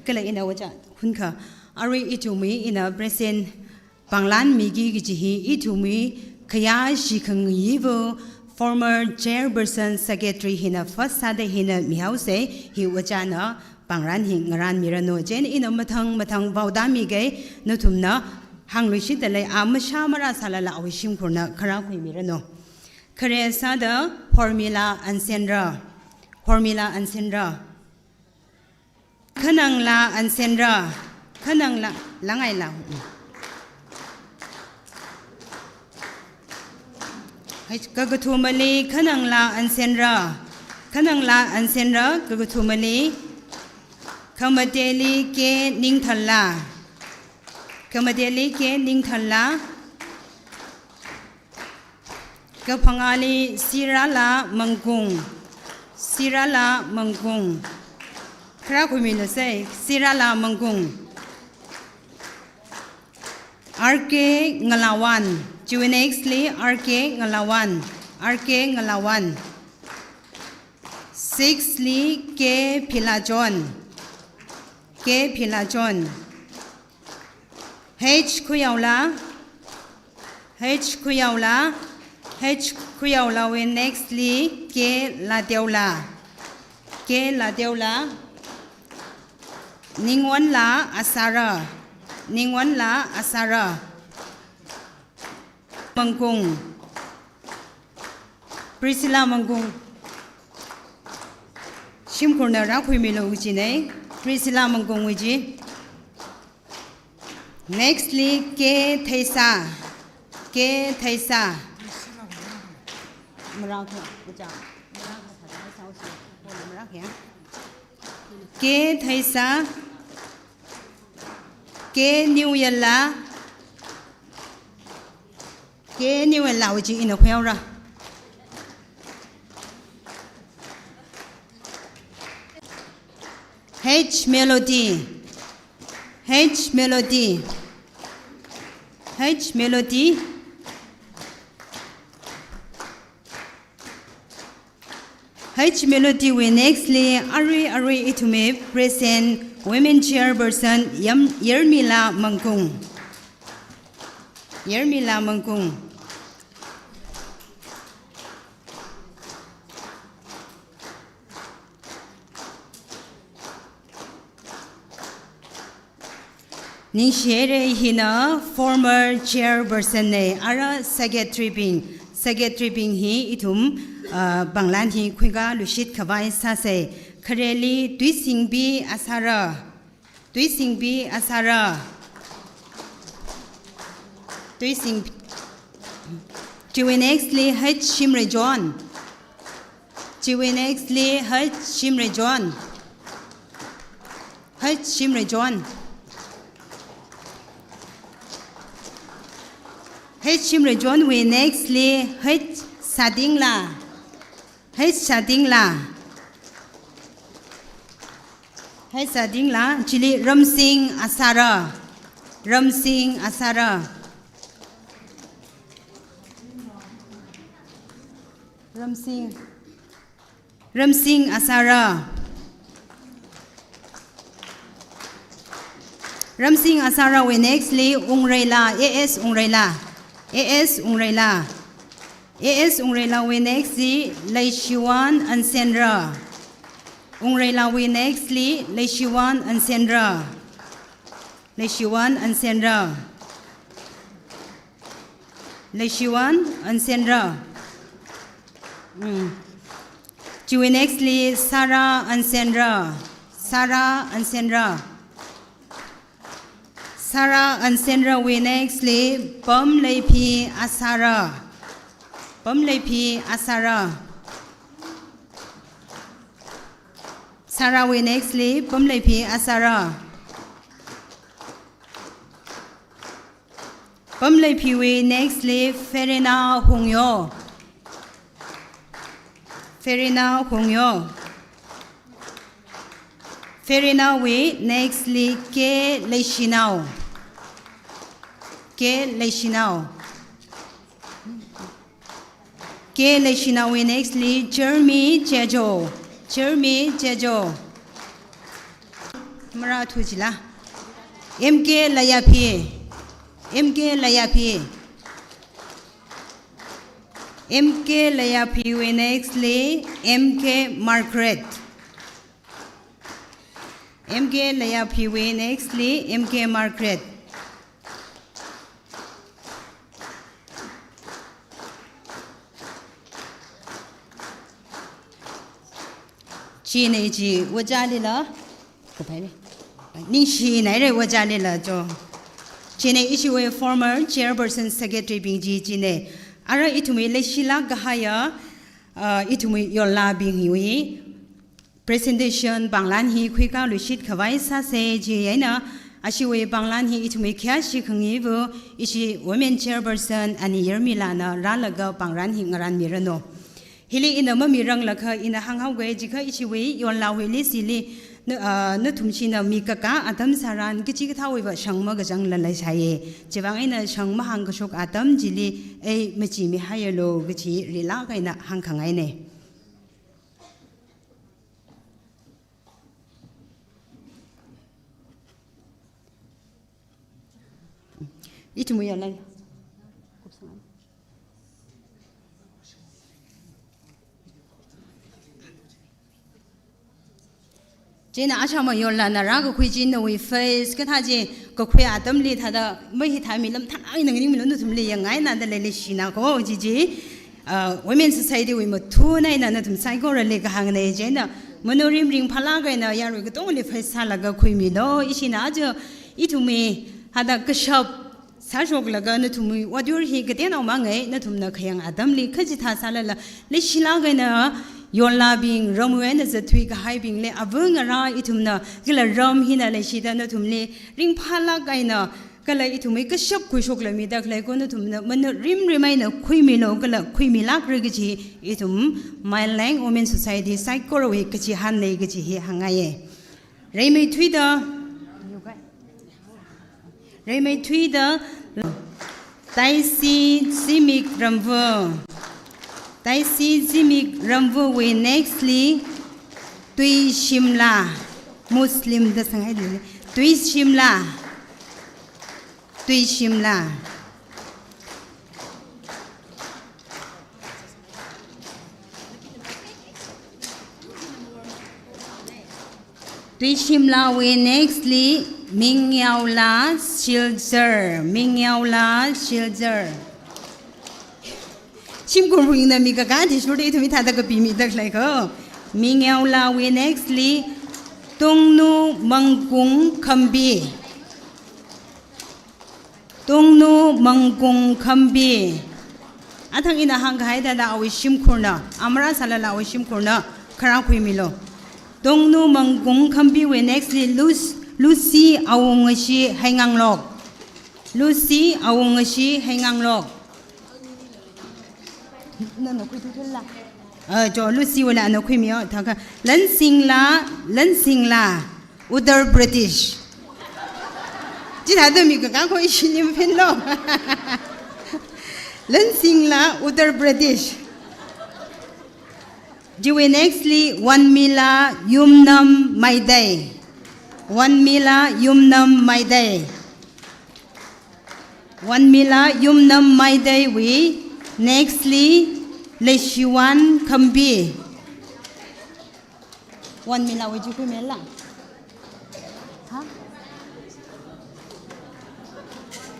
Kala ina ojā hunkha. Arui ithumwui ina present panglan miki kaji hi ithumwui khayā shikhangayiva former chairperson secretary hina first sāda hina mihaosa. Hi ojāna panglan hi ngarānmiranu. Chieina ina mathang mathang vaoda miga, nathumna hāngluishitda lei, a mashā marāsālala awui shimkhurna kharā khuimiranu. Khare sāda Hormila Ansenra. Hormila Ansenra. Khanangla Ansenra. Khanangla, langaila. Hai, kakathumali Khanangla Ansenra. Khanangla Ansenra, kakathumali. Khamateli K Ningthalla. Khamateli K Ningthalla. Kaphangāli Sirala Mangkung. Sirala Mangkung. Kharā khuimilu sai, Sirala Mangkung. R K Ngalawan. Chiwui next li R K Ngalawan. R K Ngalawan. Six li K Philachon. K Philachon. H Khuyaola. H Khuyaola. H Khuyaolawui next li K Lateola. K Lateola. Ningwonla Asara. Ningwonla Asara. Mangkung. Priscilla Mangkung. Shimkhurna rākhuimilu kajina. Priscilla Mangkungwui chi. Next li K Theisa. K Theisa. K Theisa. K Newyear la. K Newyear lawui chi ina khuihaora. H Melody. H Melody. H Melody. H Melody wui next li arui arui ithumwui present women chairperson Yam-, Yarmila Mangkung. Yarmila Mangkung. Ningshi haira, hina former chairperson na, ara secretary bing, secretary bing hi ithum, uh, pānglan hi khuikaluishit khavai sāsa. Khareli Tuisingbi Asara. Tuisingbi Asara. Tuising. Chiwui next li H Shimraychon. Chiwui next li H Shimraychon. H Shimraychon. H Shimraychon wui next li H Sadingla. H Sadingla. H Sadingla, chili Ramsing Asara. Ramsing Asara. Ramsing. Ramsing Asara. Ramsing Asara wui next li Wungreila, A S Wungreila. A S Wungreila. A S Wungreila wui next li Leishiwon Ansenra. Wungreila wui next li Leishiwon Ansenra. Leishiwon Ansenra. Leishiwon Ansenra. Mm. Chiwui next li Sarah Ansenra. Sarah Ansenra. Sarah Ansenra wui next li Pamleiphi Asara. Pamleiphi Asara. Sarah wui next li Pamleiphi Asara. Pamleiphi wui next li Ferina Hongyo. Ferina Hongyo. Ferina wui next li K Leishinao. K Leishinao. K Leishinao wui next li Jeremy Jejo. Jeremy Jejo. Mara thu chila. M K Layaphi. M K Layaphi. M K Layaphi wui next li M K Margaret. M K Layaphi wui next li M K Margaret. Chieina chi ojālila, kapai ni. Ningshina haira ojālila jo. Chieina ishiwui former chairperson secretary bing chi chieina. Ara ithumwui leishilāk kahaiya, uh, ithumwui yorlabing hiwui presentation pānglan hi khuikaluishit khavai sāsa. Chieina ashiwui pānglan hi ithumwui khayāshi khangayiva ishi women chairperson Ani Yarmilana rālaga pānglan hi ngaranmiranu. Hili ina mamiranglakha ina hānghaoga, jiakha ishiwui yorlawui list li na, ah, nathumshina mikakā atam tharan kachikathāwuiva shang makachangla leishaiya. Chivang eina shang mahāngkashok atam chili ei machimihaialu kachi rilāk eina hāngkhangaina. Ithumwui yālai. Chieina ashama yorlana rākakhui chi nawui face kathā chi kakhui atamli thāda mai hithāmi lam thāngai nganingmilu, nathumli yangngaina da leili shina ko chi chi. Uh, Women Society wui mathun eina nathum saikorali kahāngna. Chieina manorim ringphālāk eina yarui katongli face sālaga khuimilu. Ishina aja ithumwui hāda kashap sāshoklaga nathumwui otyur hi kateonao mangai, nathumna khayang atamli kachithā sālala leishilāk eina yorlabing, ramwui eina zatthui kahaibingli ava ngarā ithumna kala ram hina leishida nathumli ringphālāk eina kala ithumwui kashap khuishokla mida khalei ko nathumna manorim rim eina khuimilu kala khuimilākra kachi ithum Maileng Women Society saikorawui kachihānna kachi hi hāngngaiya. Rimeithuida, rimeithuida, Taisi Zimik Ramva. Taisi Zimik Ramvawui next li Tuishimla, Muslim da sanghaili. Tuishimla. Tuishimla. Tuishimlawui next li Mingyaola Silzer, Mingyaola Silzer. Shimkhur huingna mi kakā athishurda ithum hithāda kapimida khaleiko. Mingyaolawui next li Tongnu Mangkung Khambi. Tongnu Mangkung Khambi. Athang ina hāngkahai thāda awui shimkhurna, amara sālala awui shimkhurna kharā khuimilu. Tongnu Mangkung Khambiwui next li Lus-, Lucy Awungashi Heinganglok. Lucy Awungashi Heinganglok. Nana khuithuthula. Eh, cho Lucy wala ana khuimiyo, thākha. Lansingla, Lansingla, Uttar Pradesh. Chithāda mi kakā kho ishi lim phenlo. Lansingla, Uttar Pradesh. Chiwui next li Wanmila Yumnam Meitei. Wanmila Yumnam Meitei. Wanmila Yumnam Meiteiwui next li Leishiwon Khambi. Wanmilawui chi khuimila. Ha?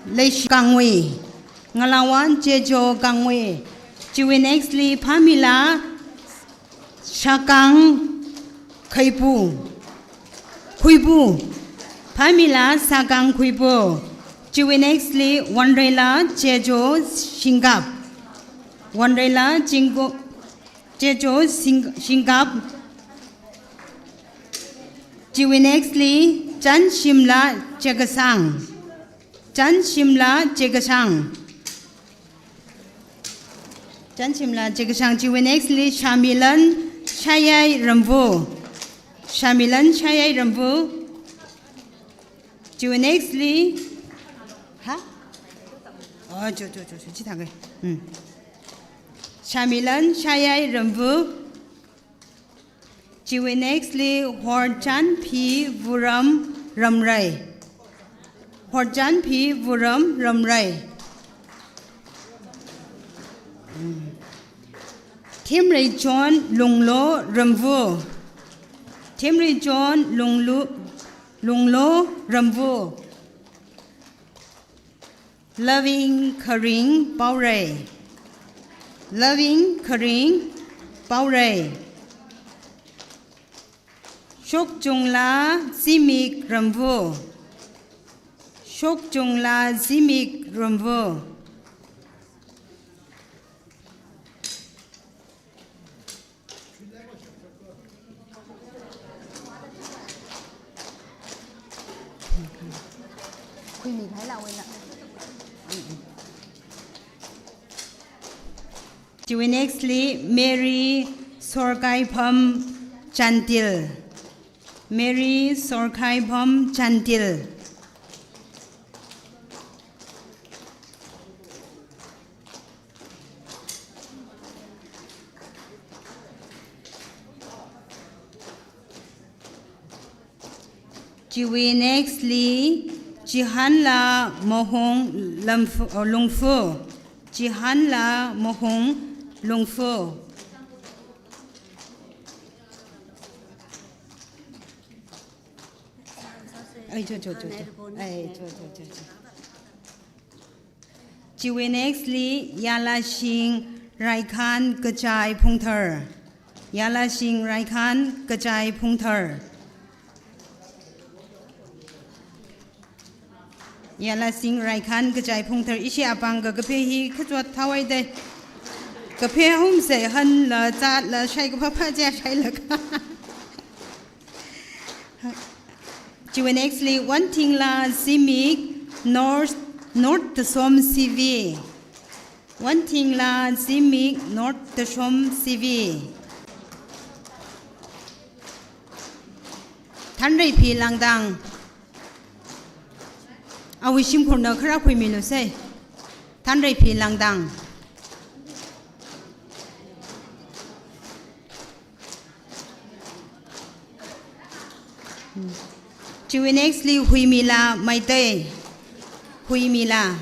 Leishi Kangwui. Ngalāwon Chejo Kangwui. Chiwui next li Phamila Shakang Khuipu. Khuipu. Phamila Shakang Khuipu. Chiwui next li Wanreila Chejo Shingkap. Wanreila Chingko-, Chejo Shing-, Shingkap. Chiwui next li Chanshimla Chekasang. Chanshimla Chekasang. Chanshimla Chekasang. Chiwui next li Shamilan Shayai Ramvu. Shamilan Shayai Ramvu. Chiwui next li, ha? Oh, cho, cho, cho, cho, chithākha. Hmm. Shamilan Shayai Ramvu. Chiwui next li Horchanphi Vuram Ramrei. Horchanphi Vuram Ramrei. Themreichon Lunglo Ramvu. Themreichon Lunglu-, Lunglo Ramvu. Loving Kharing Paorei. Loving Kharing Paorei. Shokchungla Zimik Ramvu. Shokchungla Zimik Ramvu. Khuimi khaila wena. Chiwui next li Mary Sorkaipham Chantil. Mary Sorkaipham Chantil. Chiwui next li Chihanla Mohong Lamfu-, oh, Lungfu. Chihanla Mohong Lungfu. Ai, cho, cho, cho, cho. Ai, cho, cho, cho, cho. Chiwui next li Yalashing Raikhan Kachai Phungthar. Yalashing Raikhan Kachai Phungthar. Yalashing Raikhan Kachai Phungthar. Ishi apāng ka kaphe hi kachot thawai dai. Kaphe humse hanla zatla shai kaphapha ja shai laka. Chiwui next li Wanthingla Zimik North, North Tesom C V. Wanthingla Zimik North Tesom C V. Thanreiphi Langdang. Awui shimkhurna kharā khuimilu sai. Thanreiphi Langdang. Chiwui next li Huimila Meitei. Huimila.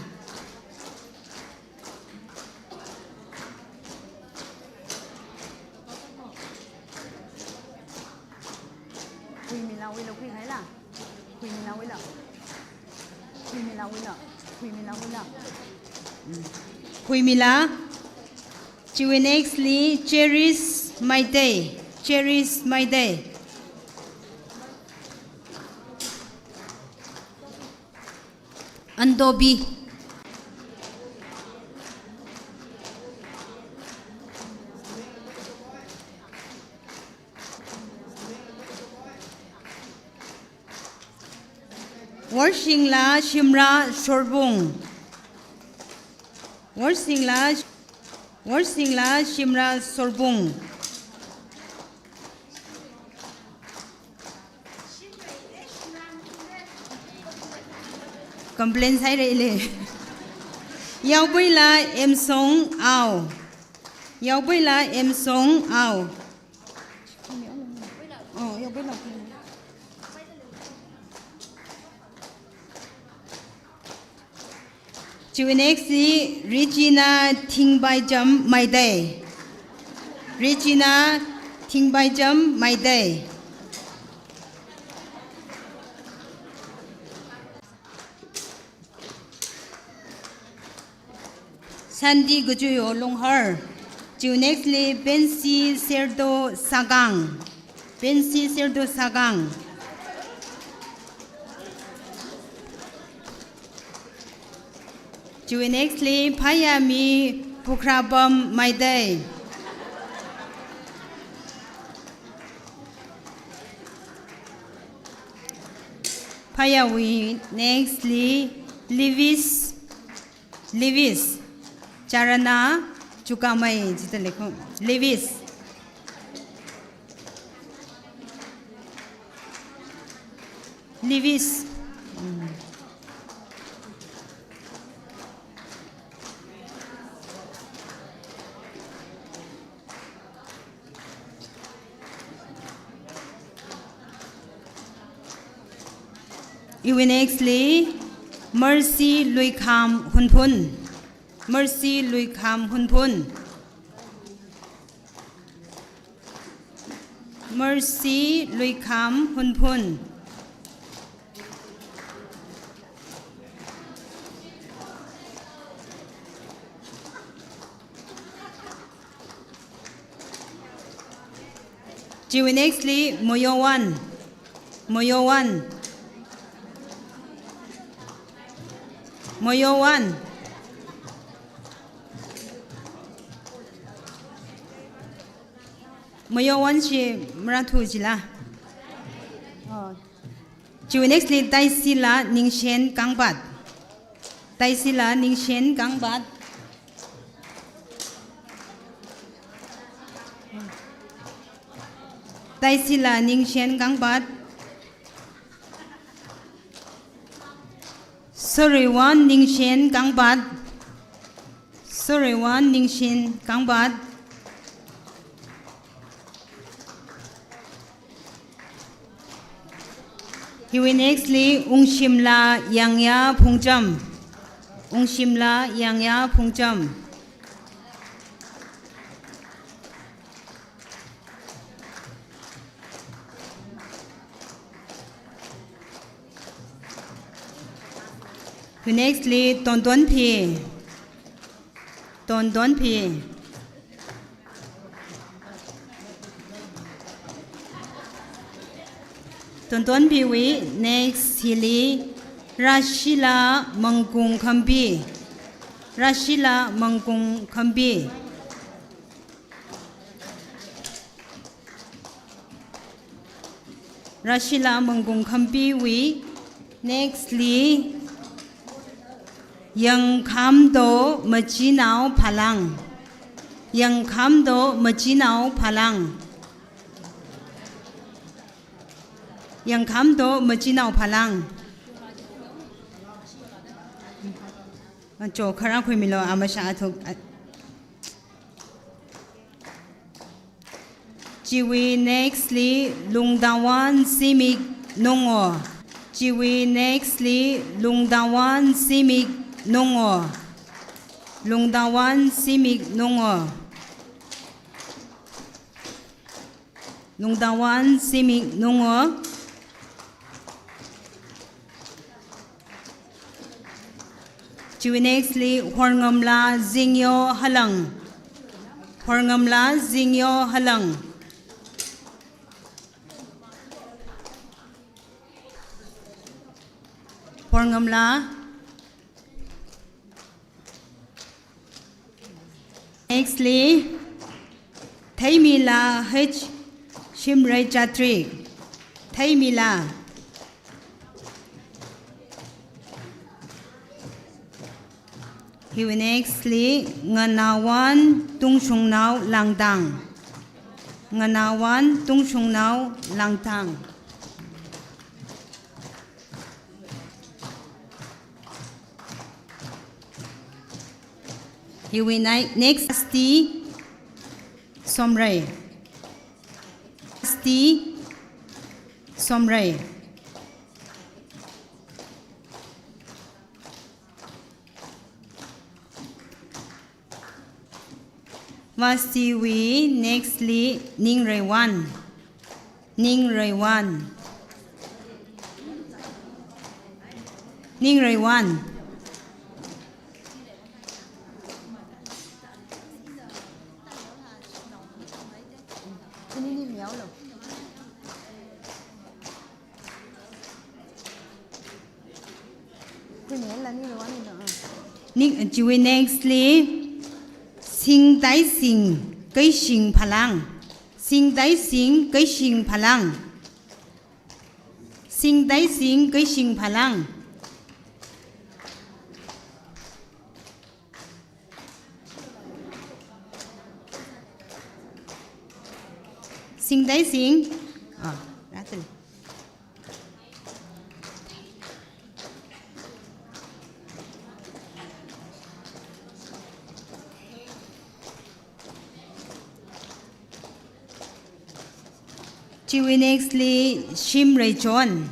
Huimilawui lo khui khaila. Khuimilawuila. Khuimilawuila. Khuimilawuila. Khuimila. Chiwui next li Cherish Maitei. Cherish Maitei. Andobi. Worshingla Shimra Shorbung. Worshingla, Worshingla Shimra Shorbung. Complain sāhaira ili. Yaobuila Emsong Ao. Yaobuila Emsong Ao. Oh, yaobuila. Chiwui next li Regina Thingbaijam Maitei. Regina Thingbaijam Maitei. Santi Gachuyo Lunghar. Chiwui next li Pensi Serdo Sakang. Pensi Serdo Sakang. Chiwui next li Phayami Pukhrapam Maitei. Phayawui next li Lewis, Lewis Charana Chukamai jida leikho. Lewis. Lewis. Mm. Iwui next li Mercy Luikham Hunphun. Mercy Luikham Hunphun. Mercy Luikham Hunphun. Chiwui next li Moyowan. Moyowan. Moyowan. Moyowan chi marathu jila. Oh. Chiwui next li Taisila Ningshen Kangpat. Taisila Ningshen Kangpat. Taisila Ningshen Kangpat. Soriwan Ningshen Kangpat. Soriwan Ningshen Kangpat. Hiwui next li Ungshimla Yangya Phungcham. Ungshimla Yangya Phungcham. Hiwui next li Tontonphi. Tontonphi. Tontonphiwui next hili Rashila Mangkungkhambi. Rashila Mangkungkhambi. Rashila Mangkungkhambiwui next li Yangkhamdo Machinao Phalang. Yangkhamdo Machinao Phalang. Yangkhamdo Machinao Phalang. Acho khara khuimilo amasha athuk. Chiwui next li Lungdawan Simik Nungo. Chiwui next li Lungdawan Simik Nungo. Lungdawan Simik Nungo. Lungdawan Simik Nungo. Chiwui next li Horngamla Zingyo Halang. Horngamla Zingyo Halang. Horngamla. Next li Theimila H Shimrei Chatri. Theimila. Hiwui next li Nganawan Tungshungnao Langtang. Nganawan Tungshungnao Langtang. Hiwui nai-, next Asti Somrei. Asti Somrei. Vasti wui next li Ningreiwan. Ningreiwan. Ningreiwan. Ning, chiwui next li Singtaising Keishing Phalang. Singtaising Keishing Phalang. Singtaising Keishing Phalang. Singtaising. Ah, that's it. Chiwui next li Shimrei John.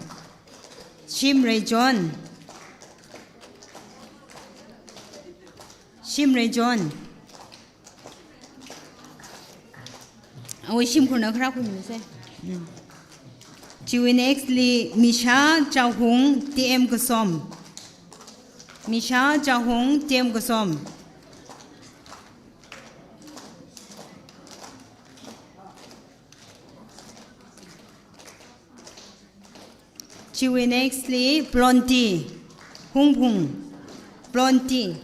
Shimrei John. Shimrei John. Awui shimkhurna khara khuimisei. Mm. Chiwui next li Misha Chahung T M Kasom. Misha Chahung T M Kasom. Chiwui next li Blondie Hungphung. Blondie.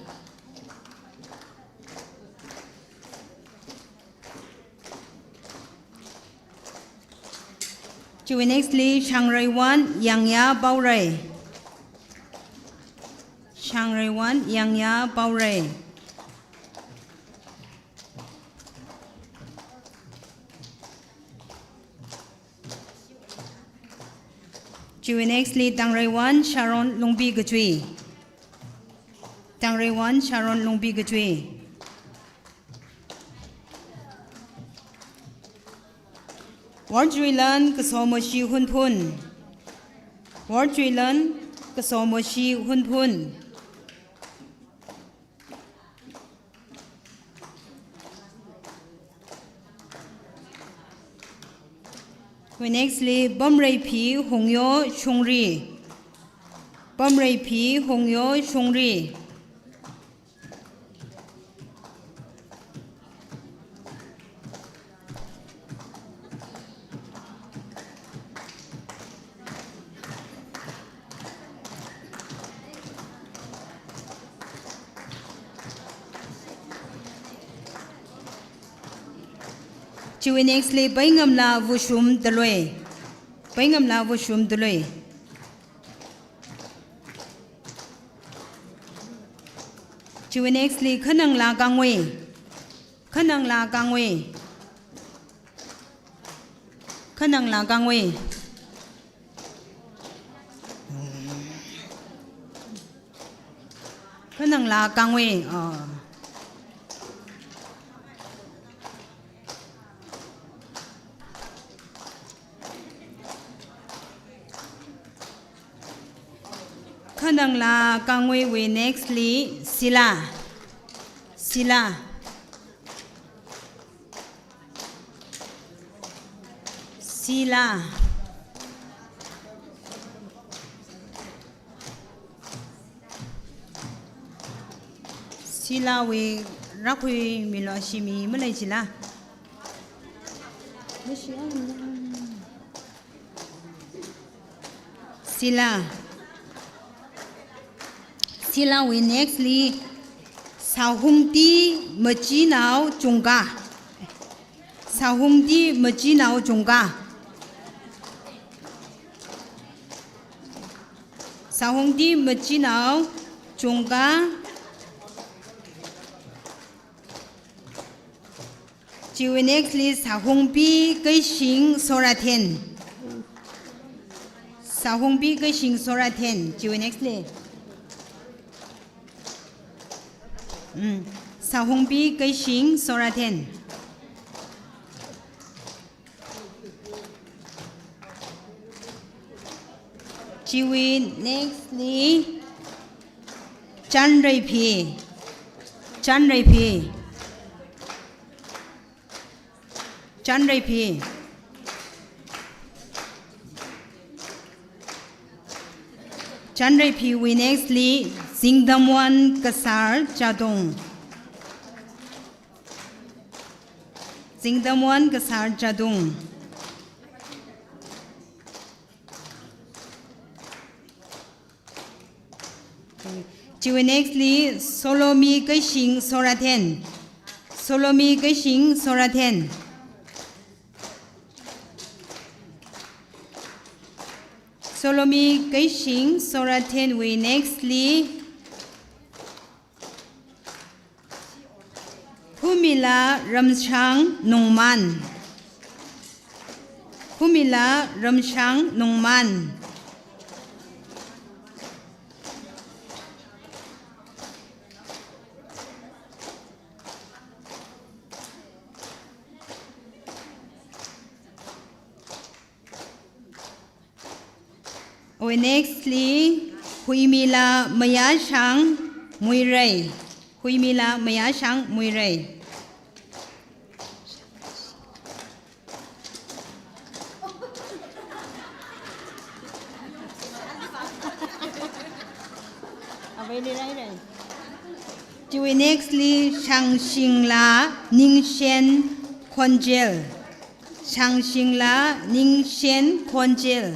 Chiwui next li Shangreiwan Yangya Paorei. Shangreiwan Yangya Paorei. Chiwui next li Tangreiwan Sharon Lungpi Kachui. Tangreiwan Sharon Lungpi Kachui. Worchuilan Kasomoshi Hunphun. Worchuilan Kasomoshi Hunphun. Wui next li Pamreiphi Hungyo Shungri. Pamreiphi Hungyo Shungri. Chiwui next li Paingamla Vushum Dalui. Paingamla Vushum Dalui. Chiwui next li Khanangla Kangwui. Khanangla Kangwui. Khanangla Kangwui. Khanangla Kangwui. Oh. Khanangla Kangwui wui next li Sila. Sila. Sila. Silawui rākhuimilu, shimi malei chila. Sila. Silawui next li Sahungti Machinao Chungkha. Sahungti Machinao Chungkha. Sahungti Machinao Chungkha. Chiwui next li Sahungpi Keishing Sorathen. Sahungpi Keishing Sorathen. Chiwui next li. Mm. Sahungpi Keishing Sorathen. Chiwui next li Chanreiphi. Chanreiphi. Chanreiphi. Chanreiphiwui next li Zingdamwon Kasar Chadung. Zingdamwon Kasar Chadung. Chiwui next li Solomi Keishing Sorathen. Solomi Keishing Sorathen. Solomi Keishing Sorathenwui next li Humila Ramshang Nungman. Humila Ramshang Nungman. Awui next li Huimila Mayashang Muirei. Huimila Mayashang Muirei. Chiwui next li Shangshingla Ningshen Khonjel. Shangshingla Ningshen Khonjel.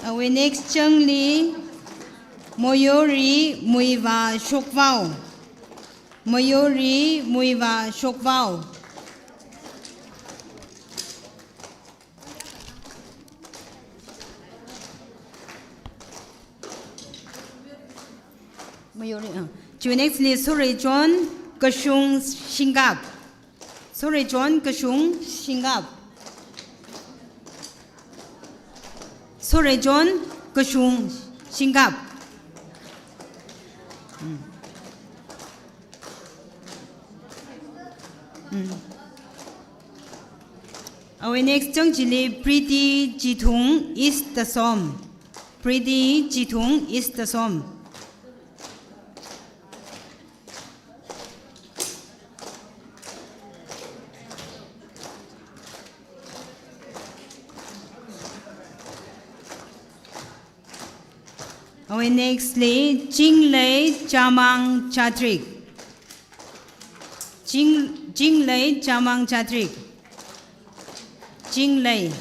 Awui next changli Moyori Muivah Shokvao. Moyori Muivah Shokvao. Moyori, ah. Chiwui next li Sorechon Kashung Shingkap. Sorechon Kashung Shingkap. Sorechon Kashung Shingkap. Mm. Mm. Awui next chang chili Pretty Chithung East Tasom. Pretty Chithung East Tasom. Awui next li Chinglei Chamang Chatrik. Ching, Chinglei Chamang Chatrik. Chinglei.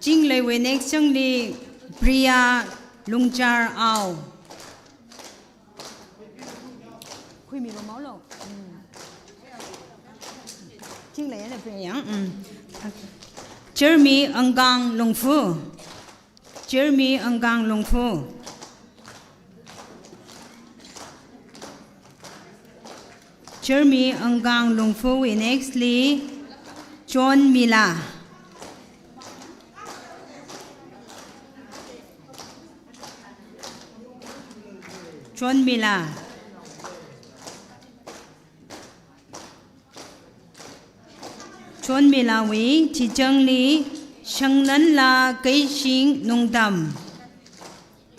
Chingleiwui next changli Priya Lungchar Ao. Khuimi lo mau lo. Mm. Chinglei ana Priya yang. Mm. Okay. Chermi Angkang Lungfu. Chermi Angkang Lungfu. Chermi Angkang Lungfuwui next li Chonmila. Chonmila. Chonmilawui chichangli Shangnanla Keishing Nungtam.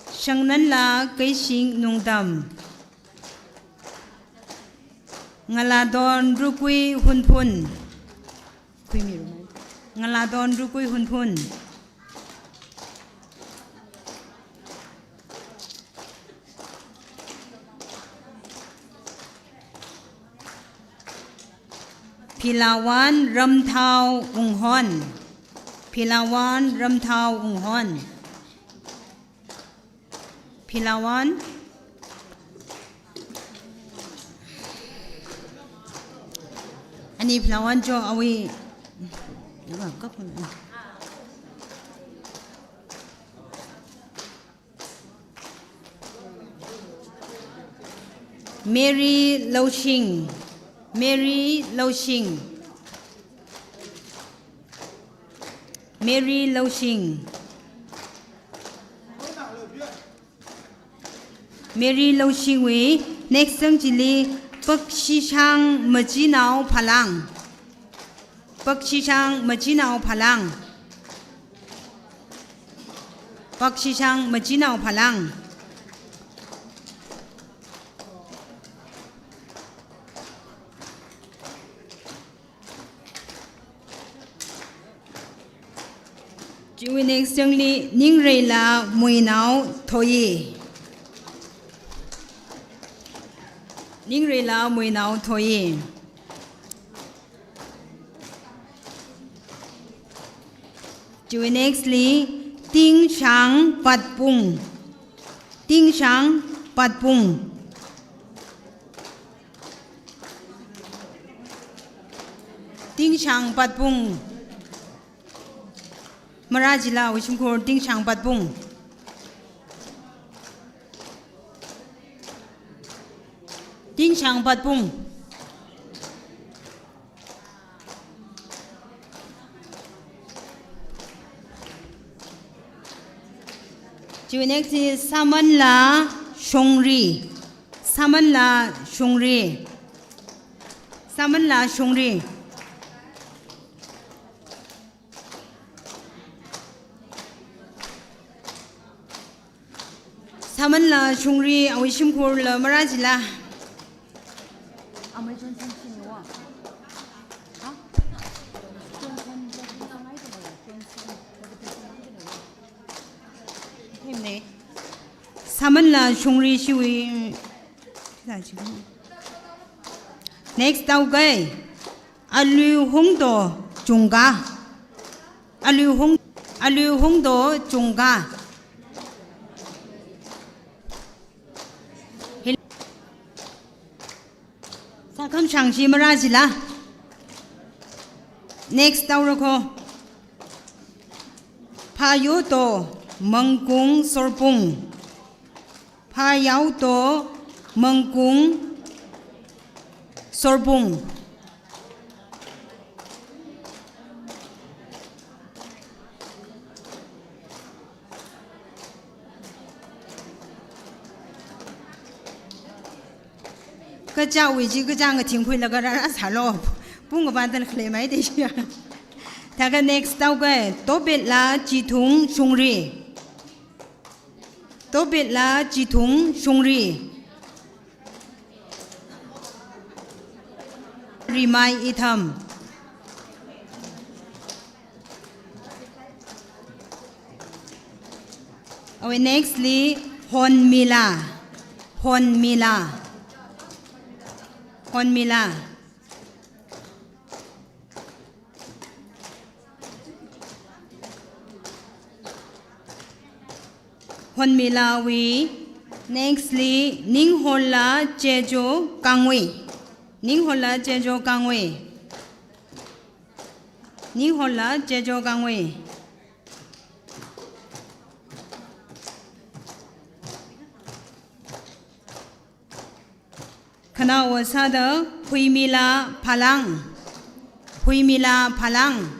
Shangnanla Keishing Nungtam. Ngaladon Rukui Hunphun. Ngaladon Rukui Hunphun. Philawan Ramthao Wunghon. Philawan Ramthao Wunghon. Philawan. Ani Philawan jo awi. Mary Loushing. Mary Loushing. Mary Loushing. Mary Loushingwui next song chili Pakshishang Machinao Phalang. Pakshishang Machinao Phalang. Pakshishang Machinao Phalang. Chiwui next songli Ningreila Muinao Thoyi. Ningreila Muinao Thoyi. Chiwui next li Tingshang Patpung. Tingshang Patpung. Tingshang Patpung. Marajila awui shimkhur Tingshang Patpung. Tingshang Patpung. Chiwui next is Samanla Shongri. Samanla Shongri. Samanla Shongri. Samanla Shongri awui shimkhurla marajila. Samanla Shongri shiwui. Next tau kai. Alui Hungdo Chungka. Alui Hung, Alui Hungdo Chungka. Hil-, Sakhamshang shi marajila. Next tau rako. Phayodo Mangkung Sorpung. Phayodo Mangkung Sorpung. Kachāwui chi kachā ngathing khuilaga rāra sālo. Pung kapan tan khalei mai de shi. Thākha next tau kai, Topetla Chithung Shungri. Topetla Chithung Shungri. Rimai Itham. Awui next li Honmila. Honmila. Honmila. Honmilawui next li Ningholla Chejo Kangui. Ningholla Chejo Kangui. Ningholla Chejo Kangui. Khanaowa sāda Phuimila Phalang. Phuimila Phalang.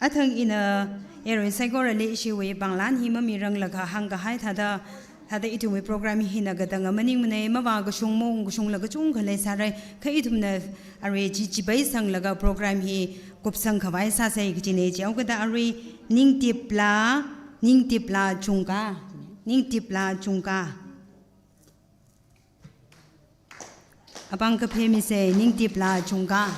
Athang ina yarui saikorali ishiwui panglan hi mamiranglaga hāngkahai thāda, thāda ithumwui program hina katanga maningmana, mavākashung maungkashungla kachungkha leisāra, kha ithumna arui chi chipeisanglaga program hi kupsangkhavai sāsa kajina. Chihaokada arui Ningtipla, Ningtipla Chungka, Ningtipla Chungka. Apāng kaphā misa Ningtipla Chungka.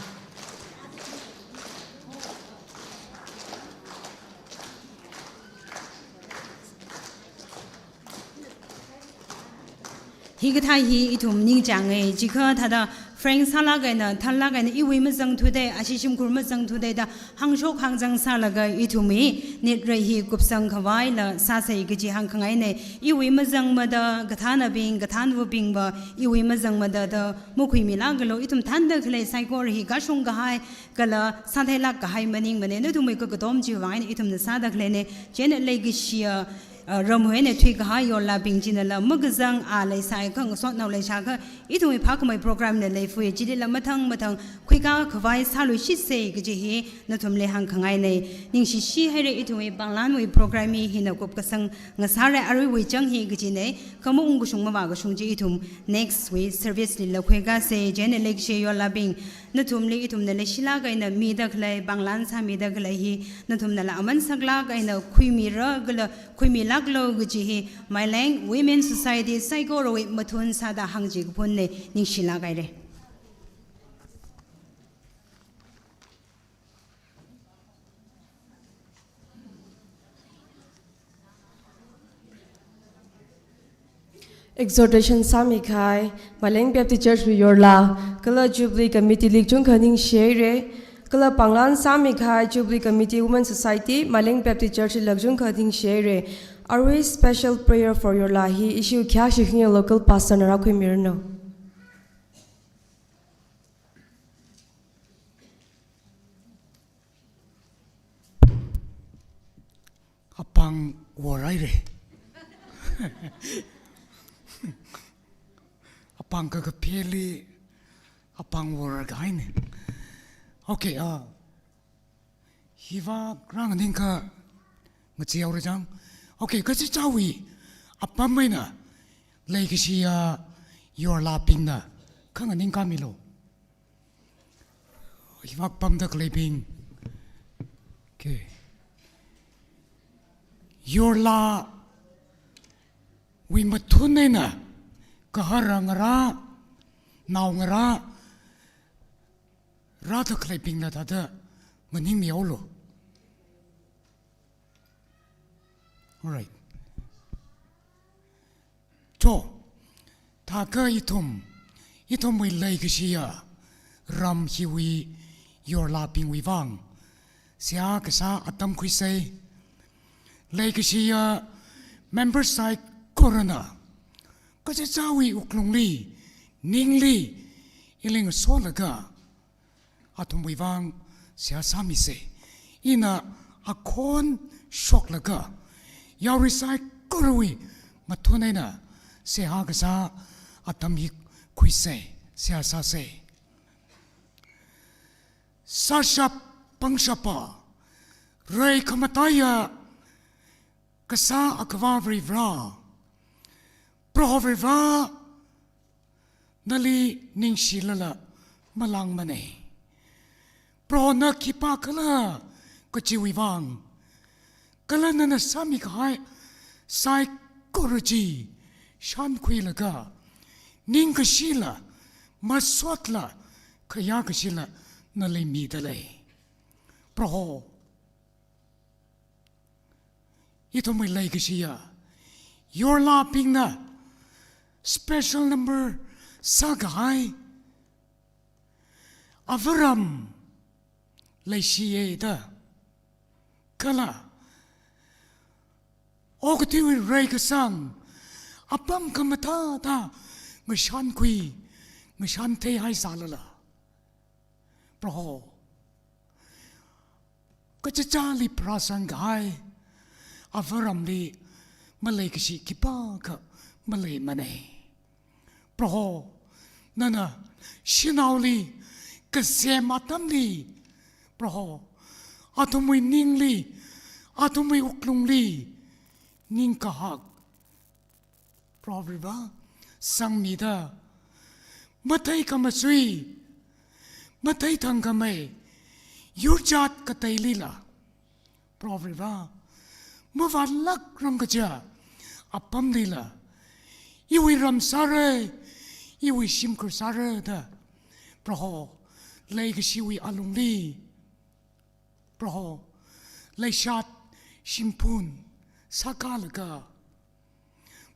Hikathā hi ithum ningchānga, chikha thāda frank sālāk eina, thālāk eina, iwui mazangthuda, ashi shimkhur mazangthuda da, hāngshok hāngzang sālaga ithumwui nitrei hi kupsangkhavaila sāsa kaji hāngkhangaina. Iwui mazangmada kathānabing, kathānvabingva iwui mazangmada da makhuimilākalu, ithum thānda khalei saikora hi kashung kahai kala sātheilāk kahai maningmana, nathumwui kakatom chiwui vang eina ithumna sāda khaleina. Chieina leikashiya, ah, ramwui eina thuikahai yorlabing chinala makazang a leisai khangasotnao leishakha ithumwui phākhamei program na leifui, chilila mathang mathang khuikakhavai sāluishitsa kaji hi nathumli hāngkhangaina. Ningshishihaira, ithumwui panglanwui program hi hina kupkasang ngasāra, aruiwui chang hi kajina, kha maungkashung mavākashung chi ithum next wui service lila khuikasa. Chieina leikashi yorlabing, nathumli ithumna leishilāk eina mida khalei, panglan sāmida khalei hi nathumnala aman saklāk eina khuimira kala khuimilākalu kaji hi Maileng Women Society saikorawui mathun sāda hāngchikaphunna, ningshilāk haira. Exhortation sāmikahai Maileng Baptist Church wui yorla, kala Jubilee Committee li kachungkha ningshihaira, kala panglan sāmikahai Jubilee Committee Women Society, Maileng Baptist Church li kachungkha ningshihaira. Arui special prayer for yorla hi ishiwui khayāshi khani local pastor na rākhuimiranu. Apāng wor haira. Apāng kakaphāli apāng wor kahaina. Okay, ah, hiva rānganingkha ngacheorai chang. Okay, kachichāwui apam eina leikashiya yorlabingna khanganingkāmilu. Hiva pamda khaleibing. Okay. Yorlawui mathun eina gahara ngarā, nao ngarā rāda khaleibingna thāda nganingmihaolu. All right. Cho, thākha ithum, ithumwui leikashiya ram hiwui yorlabingwui vang seihā kasā atam khuisa. Leikashiya member saikorana kachichāwui wuklungli, ningli, ili ngasolaga athumwui vang seihā sāmisa. Ina akhon shoklaga yarui saikorawui mathun eina seihā kasā atam hi khuisa, seihā sāsa. Sāshap pangshapa, rai khamataiya kasā Akhava Varivarā, Proho Varivarā, nali ningshilala malāngmana. Proho na khipākhala kajiwui vang, kala nana sāmikahai saikora chi shānkhuilaga, ningkashila, masotla, khayākashila nali midalei. Proho, ithumwui leikashiya yorlābingna special number sākahai avaram leishiya da, kala okathuiwui reikasang apam khamathāda ngashankhui, ngashanthei haisālala, Proho, kachichāli pharāsangkahai avaramli maleikashi khipākha maleimana. Proho, nana shanaoli kasem atamli, Proho, athumwui ningli, athumwui wuklungli ningkahak, Proho Varivarā, sangmida, mathei khamasui, mathei thangkhamei yurjat kateilila, Proho Varivarā, mavātlākrang kaja apamlila, iwui ram sāra, iwui shimkhur sāra da, Proho, leikashiwui alungli, Proho, leishat shimphun sākalaga,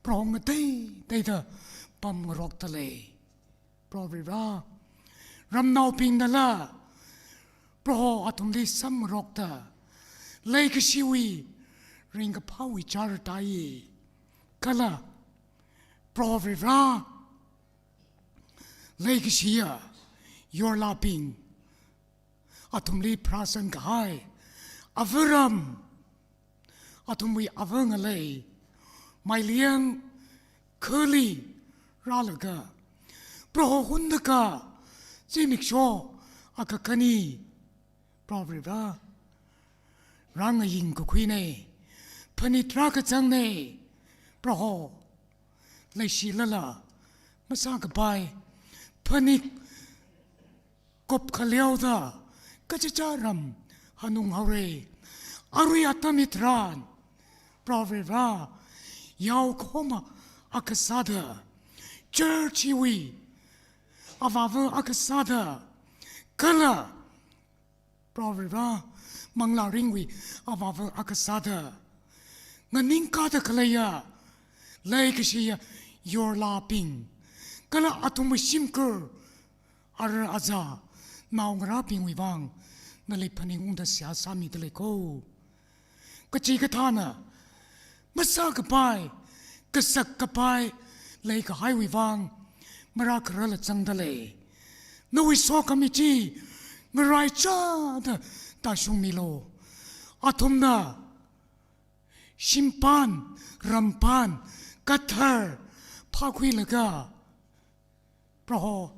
Proho, ngateiteida pamngarokta lei. Proho Varivarā, ramnaobingnala, Proho, athumli samngarokta, leikashiwui ringkaphāwui char tai. Kala, Proho Varivarā, leikashiya yorlābing athumli pharāsangkahai avaram, athumwui ava ngalei Mailiang khali rālaga, Proho, hundakha zimiksho akha khani, Proho Varivarā, rāngaying kakhuina, phanit rākazangna, Proho, leishilala masākapai phanit kupkhaleoda kachichā ram hanunghaora. Arui atam hitharan, Proho Varivarā, yao kahoma akha sāda, church hiwui avāva akha sāda, kala, Proho Varivarā, manglā ringwui avāva akha sāda, nganingkāda khaleiya leikashiya yorlābing, kala athumwui shimkhur, ara aza, naongarābingwui vang nali phaningungda seihā sāmida lei ko. Kachikathāna masākapai, kasakkapai leikahaiwui vang marākharala zangda lei. Nawui sokhami chi ngaraichāda tāshungmilu. Athumna shimpān, rampān kathar phākhuilaga, Proho,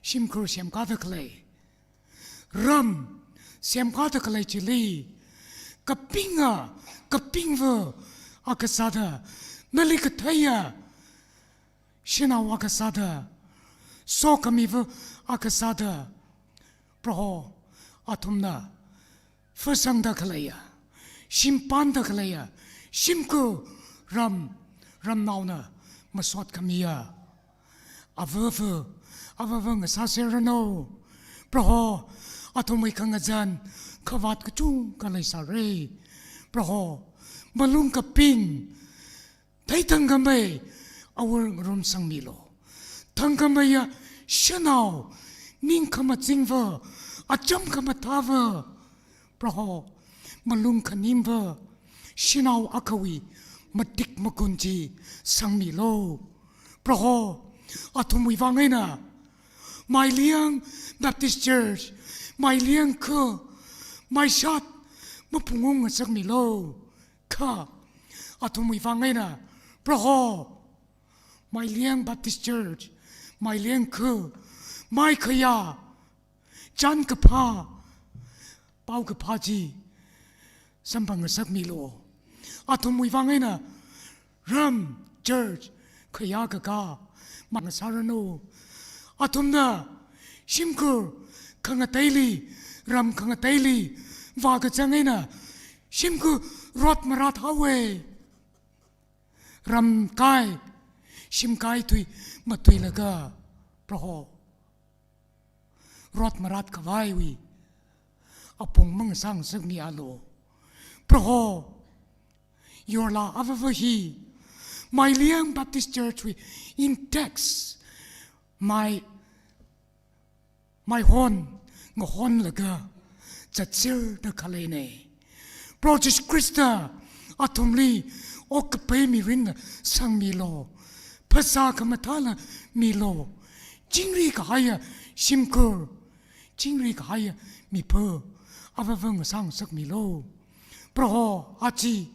shimkhur semkāda khalei, ram semkāda khalei chili, kapinga kapingva akha sāda, nali katheiya shanao akha sāda, sokhamiva akha sāda, Proho, athumna phāsangda khaleiya, shimpānda khaleiya shimkhur, ram, ramnaona masot khamiya avava, avava ngasāserranu. Proho, athumwui khangazan khavāt kachungkha leisāra. Proho, malung kaping, theithangkhamei awor ngarumsangmilu. Thangkhameiya shanao, ning khamazingva, acham khamathāva, Proho, malung khanimva shanao akhawui matik magun chi sangmilu. Proho, athumwui vang eina Mailiang Baptist Church, Mailiang kha, maishat maphungung ngasakmilu. Kha, athumwui vang eina, Proho, Mailiang Baptist Church, Mailiang kha, maikhayā, chānkaphā, paokaphā chi samphang ngasakmilu. Athumwui vang eina ram, church, khayā kakā mangasāranu. Athumna shimkhur khangateili, ram khangateili vākazang eina shimkhur rot marat haowa. Ramkai, shimkai tui matuilaga, Proho, rot marat khavaiwui apong mangasāngasakmialu. Proho, Yorla avava hi Mailiang Baptist Church wui index, mai, maihon ngahonlaga zatserda khaleina. Proho Jesu Khrista athumli okkapai mirinna sangmilu. Phasā khamathāna milu. Chingri kahaiya shimkhur, chingri kahaiya mipā avava ngasā ngasakmilu. Proho, aja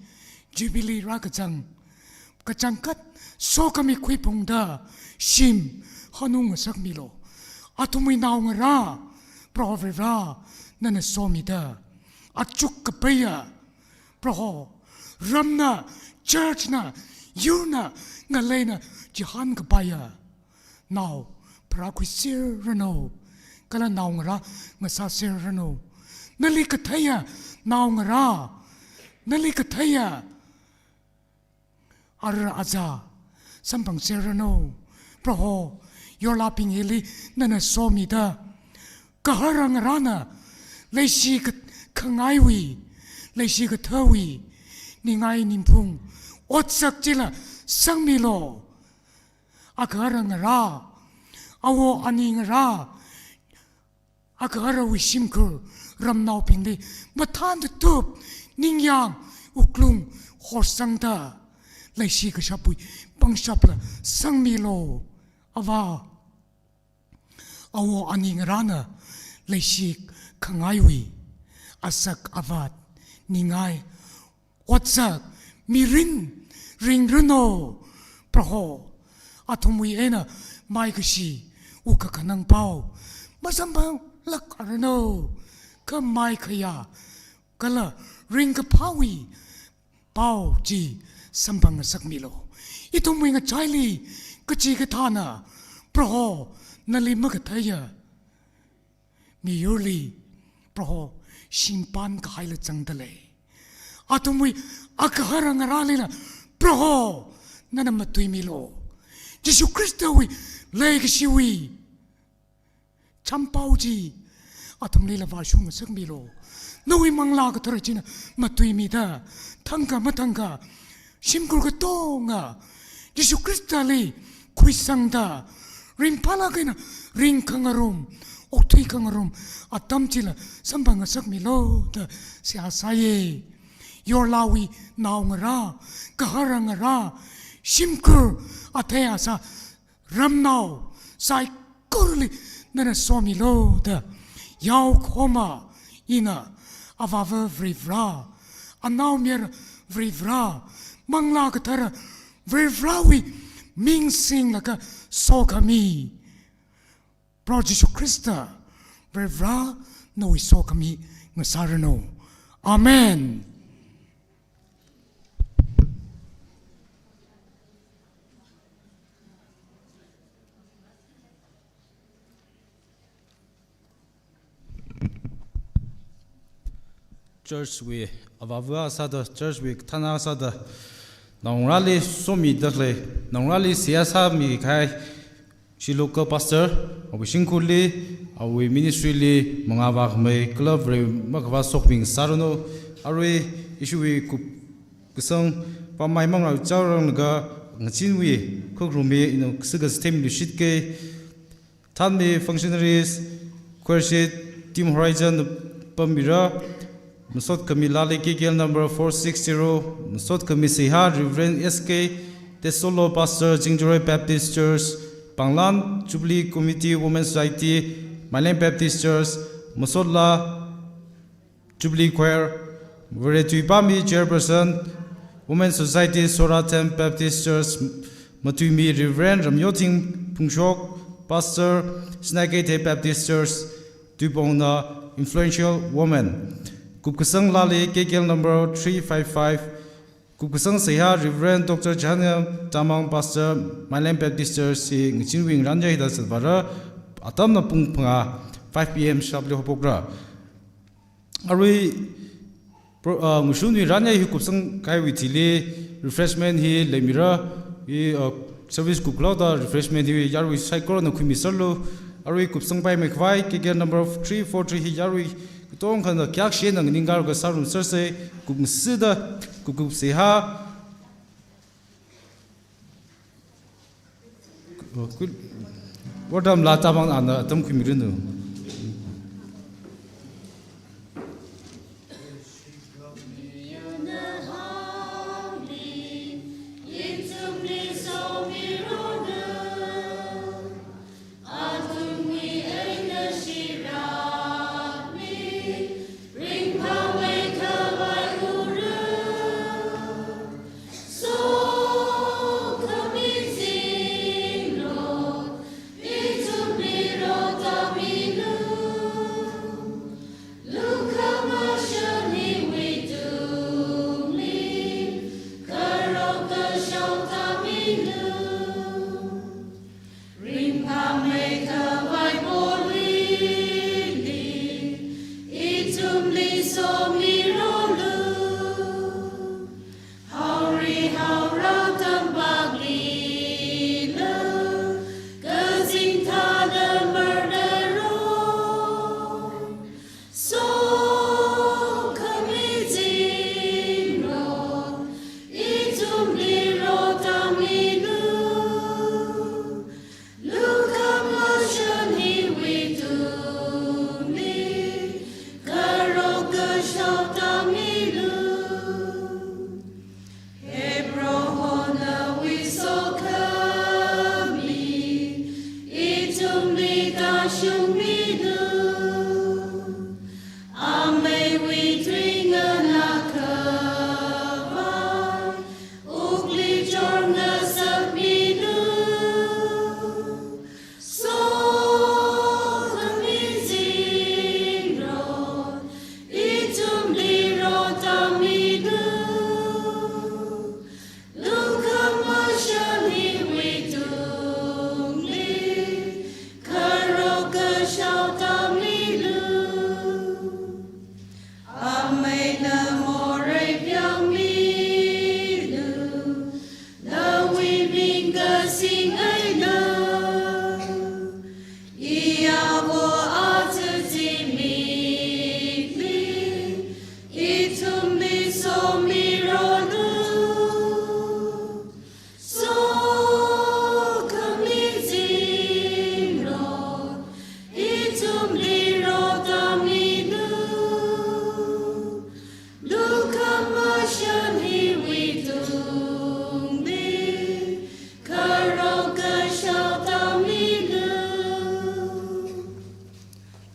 Jubilee rākazang, kachangkhat sokhami khuiphungda shim hanung ngasakmilu. Athumwui naongarā, Proho Varivara, nana somida, achuk kapaiya, Proho, ramna, church na, yurna, ngaleina chihān kapaiya nao pharākhuiserranu, kala naongarā ngasāserranu. Nali katheiya naongarā, nali katheiya ara aja samphangserranu. Proho, yorlabing hili nana somida, gahara ngarāna, leishi ka-, khangaiwui, leishi kathāwui ningai ningphung otsak chila sangmilu. Agahara ngarā, awo ani ngarā, agaharawui shimkhur ramnaobingli mathānda tup, ningyāng, wuklung horsangda, leishi kashapwui pangshapla sangmilu. Avā, awo ani ngarāna, leishi khangaiwui asak avat, ningai, otsak, mirin ringranu. Proho, athumwui eina maikashi, wukkhanang pao masamphanglākranu. Kha maikhayā kala ringkaphāwui pao chi samphang ngasakmilu. Ithumwui ngachaili kachikathāna, Proho, nali makatheiya miyurli, Proho, shimpan kahaila zangda lei. Athumwui agahara ngarālila, Proho, nana matuimilu. Jesu Khristawui leikashiwui champao chi athumlila vāshung ngasakmilu. Nawui Manglā Kathara china matuimida, thangkha mathangkha shimkhur katonga Jesu Khristali khuisangda, ringphālāk eina ringkhangarum, okthui khangarum atam chila samphang ngasakmilu da seihā sāya. Yorlawui naongarā, gahara ngarā, shimkhur athei asā ramnao saikorali nana somilu da yaokhoma ina. Avāva Varivara, Anaomayara Varivara, Manglā Kathara Varivarawui ming singlaga sokhami Proho Jesu Khrista Varivara, nawui sokhami ngasāranu. Amen. Church wui avāva sāda, church wui kathāna sāda, naongarāli somida khalei, naongarāli seihā sāmi kahai, shi local pastor, awui shimkhurli, awui ministry li mangā vākhamei kala Vare makhavā sokhami ngasāranu. Arui ishiwui kupkasang pamai mangrao chaoranglaga ngachinwui khukrumwui ina kasā kasāthemli shitke. Thanmi functionaries, choir sheet, Team Horizon pamira, masot khami Lali K K L number four six zero, masot khami seihā Reverend S K Tesolo, Pastor, Chingjaroi Baptist Church, Panglan, Jubilee Committee, Women Society, Mailiang Baptist Church, masot lā Jubilee Choir, Vare tuipami Chairperson, Women Society, Soratham Baptist Church, matuimi Reverend Ramyothing Phungshok, Pastor, Sinai Keithe Baptist Church, tuipongna influential woman. Kupkasang Lali K K L number three five five, kupkasang seihā Reverend Doctor Jahaniam Tamang, Pastor, Mailiang Baptist Church, hi ngachinwui ngarānya hithāda zatvāra, atamna pung phangā, five P M sharply haophokra. Arui pro-, ah, ngashunwui rānya hi kupsang kahaiwui thili refreshment hi leimira, hi, ah, service kupkhalaoda refreshment hi yaruiwui saikorana khuimiserlu. Arui kupsangpaimei khavai, K K L number three four three hi yarui Tongkhana kayākshina nganingkālaga sārumsersa, kupngasida, kupkup seihā. Wortam laa tamang ana atam khuimiranu.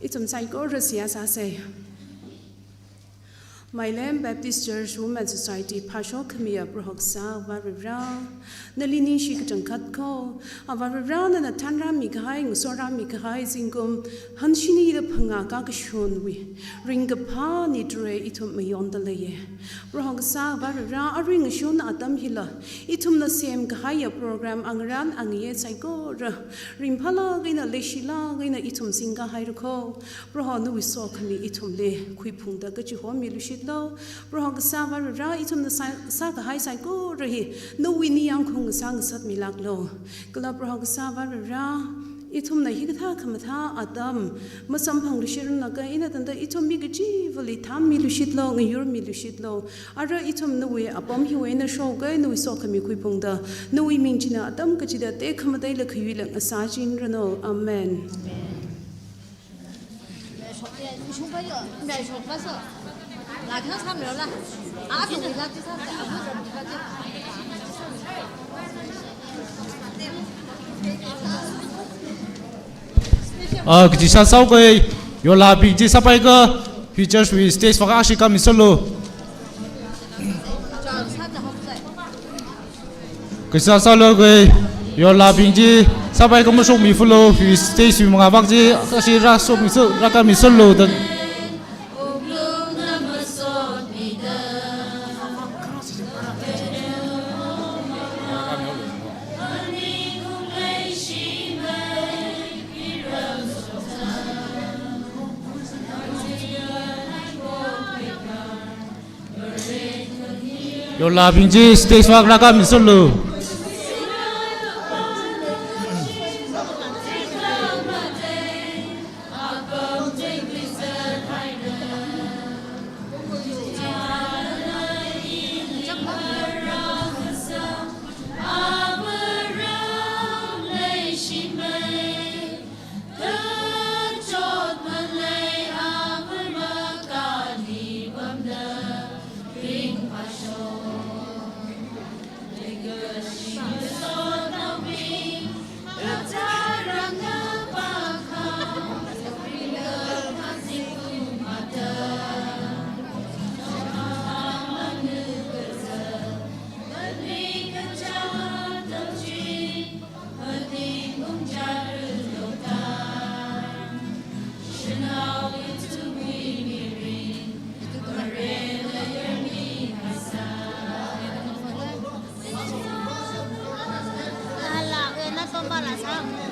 Ithum saikora seihā sāsa. Mailem Baptist Church Women Society phāshok khamiya Proho kasā Avā Varivara, nali ningshi kachangkhat kho. Avā Varivara, nana thanrāmi kahai, ngasorāmi kahai zingkum hanshinida phangā kakashunwui ringkaphā nitare ithum mayonda leiya. Proho kasā Avā Varivara, aring ngashun atam hila ithumna semkahaiya program angarān angayei saikora ringphālāk eina leishilāk eina ithum singkahaira kho. Proho, nawui sokhami ithumli khuiphungda kachihomilushitlu. Proho kasā Avā Varivara, ithumna sā, sākahai saikora hi nawui ningyāng khaung sā ngasakmilāklu. Kala Proho kasā Avā Varivara, ithumna hikathā khamathā atam masamphangluishitranglakha, ina tangda ithum mi kachivali thānmilushitlu, ngayurmilushitlu. Ara ithum nawui apam hiwui eina shoka, nawui sokhami khuiphungda, nawui ming china atam kachida tekhamatei lakha yuila ngasāchingranu. Amen. Ah, kachi sāsāhaokei, yorlābing chi sāpaikha, Future Church wui stage vak ashi kami solo. Kachi sāsāhaokei, yorlābing chi sāpaikha mashokmi fulu, stage wui mangā vak chi ashi rāshokmi so, rākami solo da. Yorlābing chi stage vak rākami solo. Ala, ena tomala sa.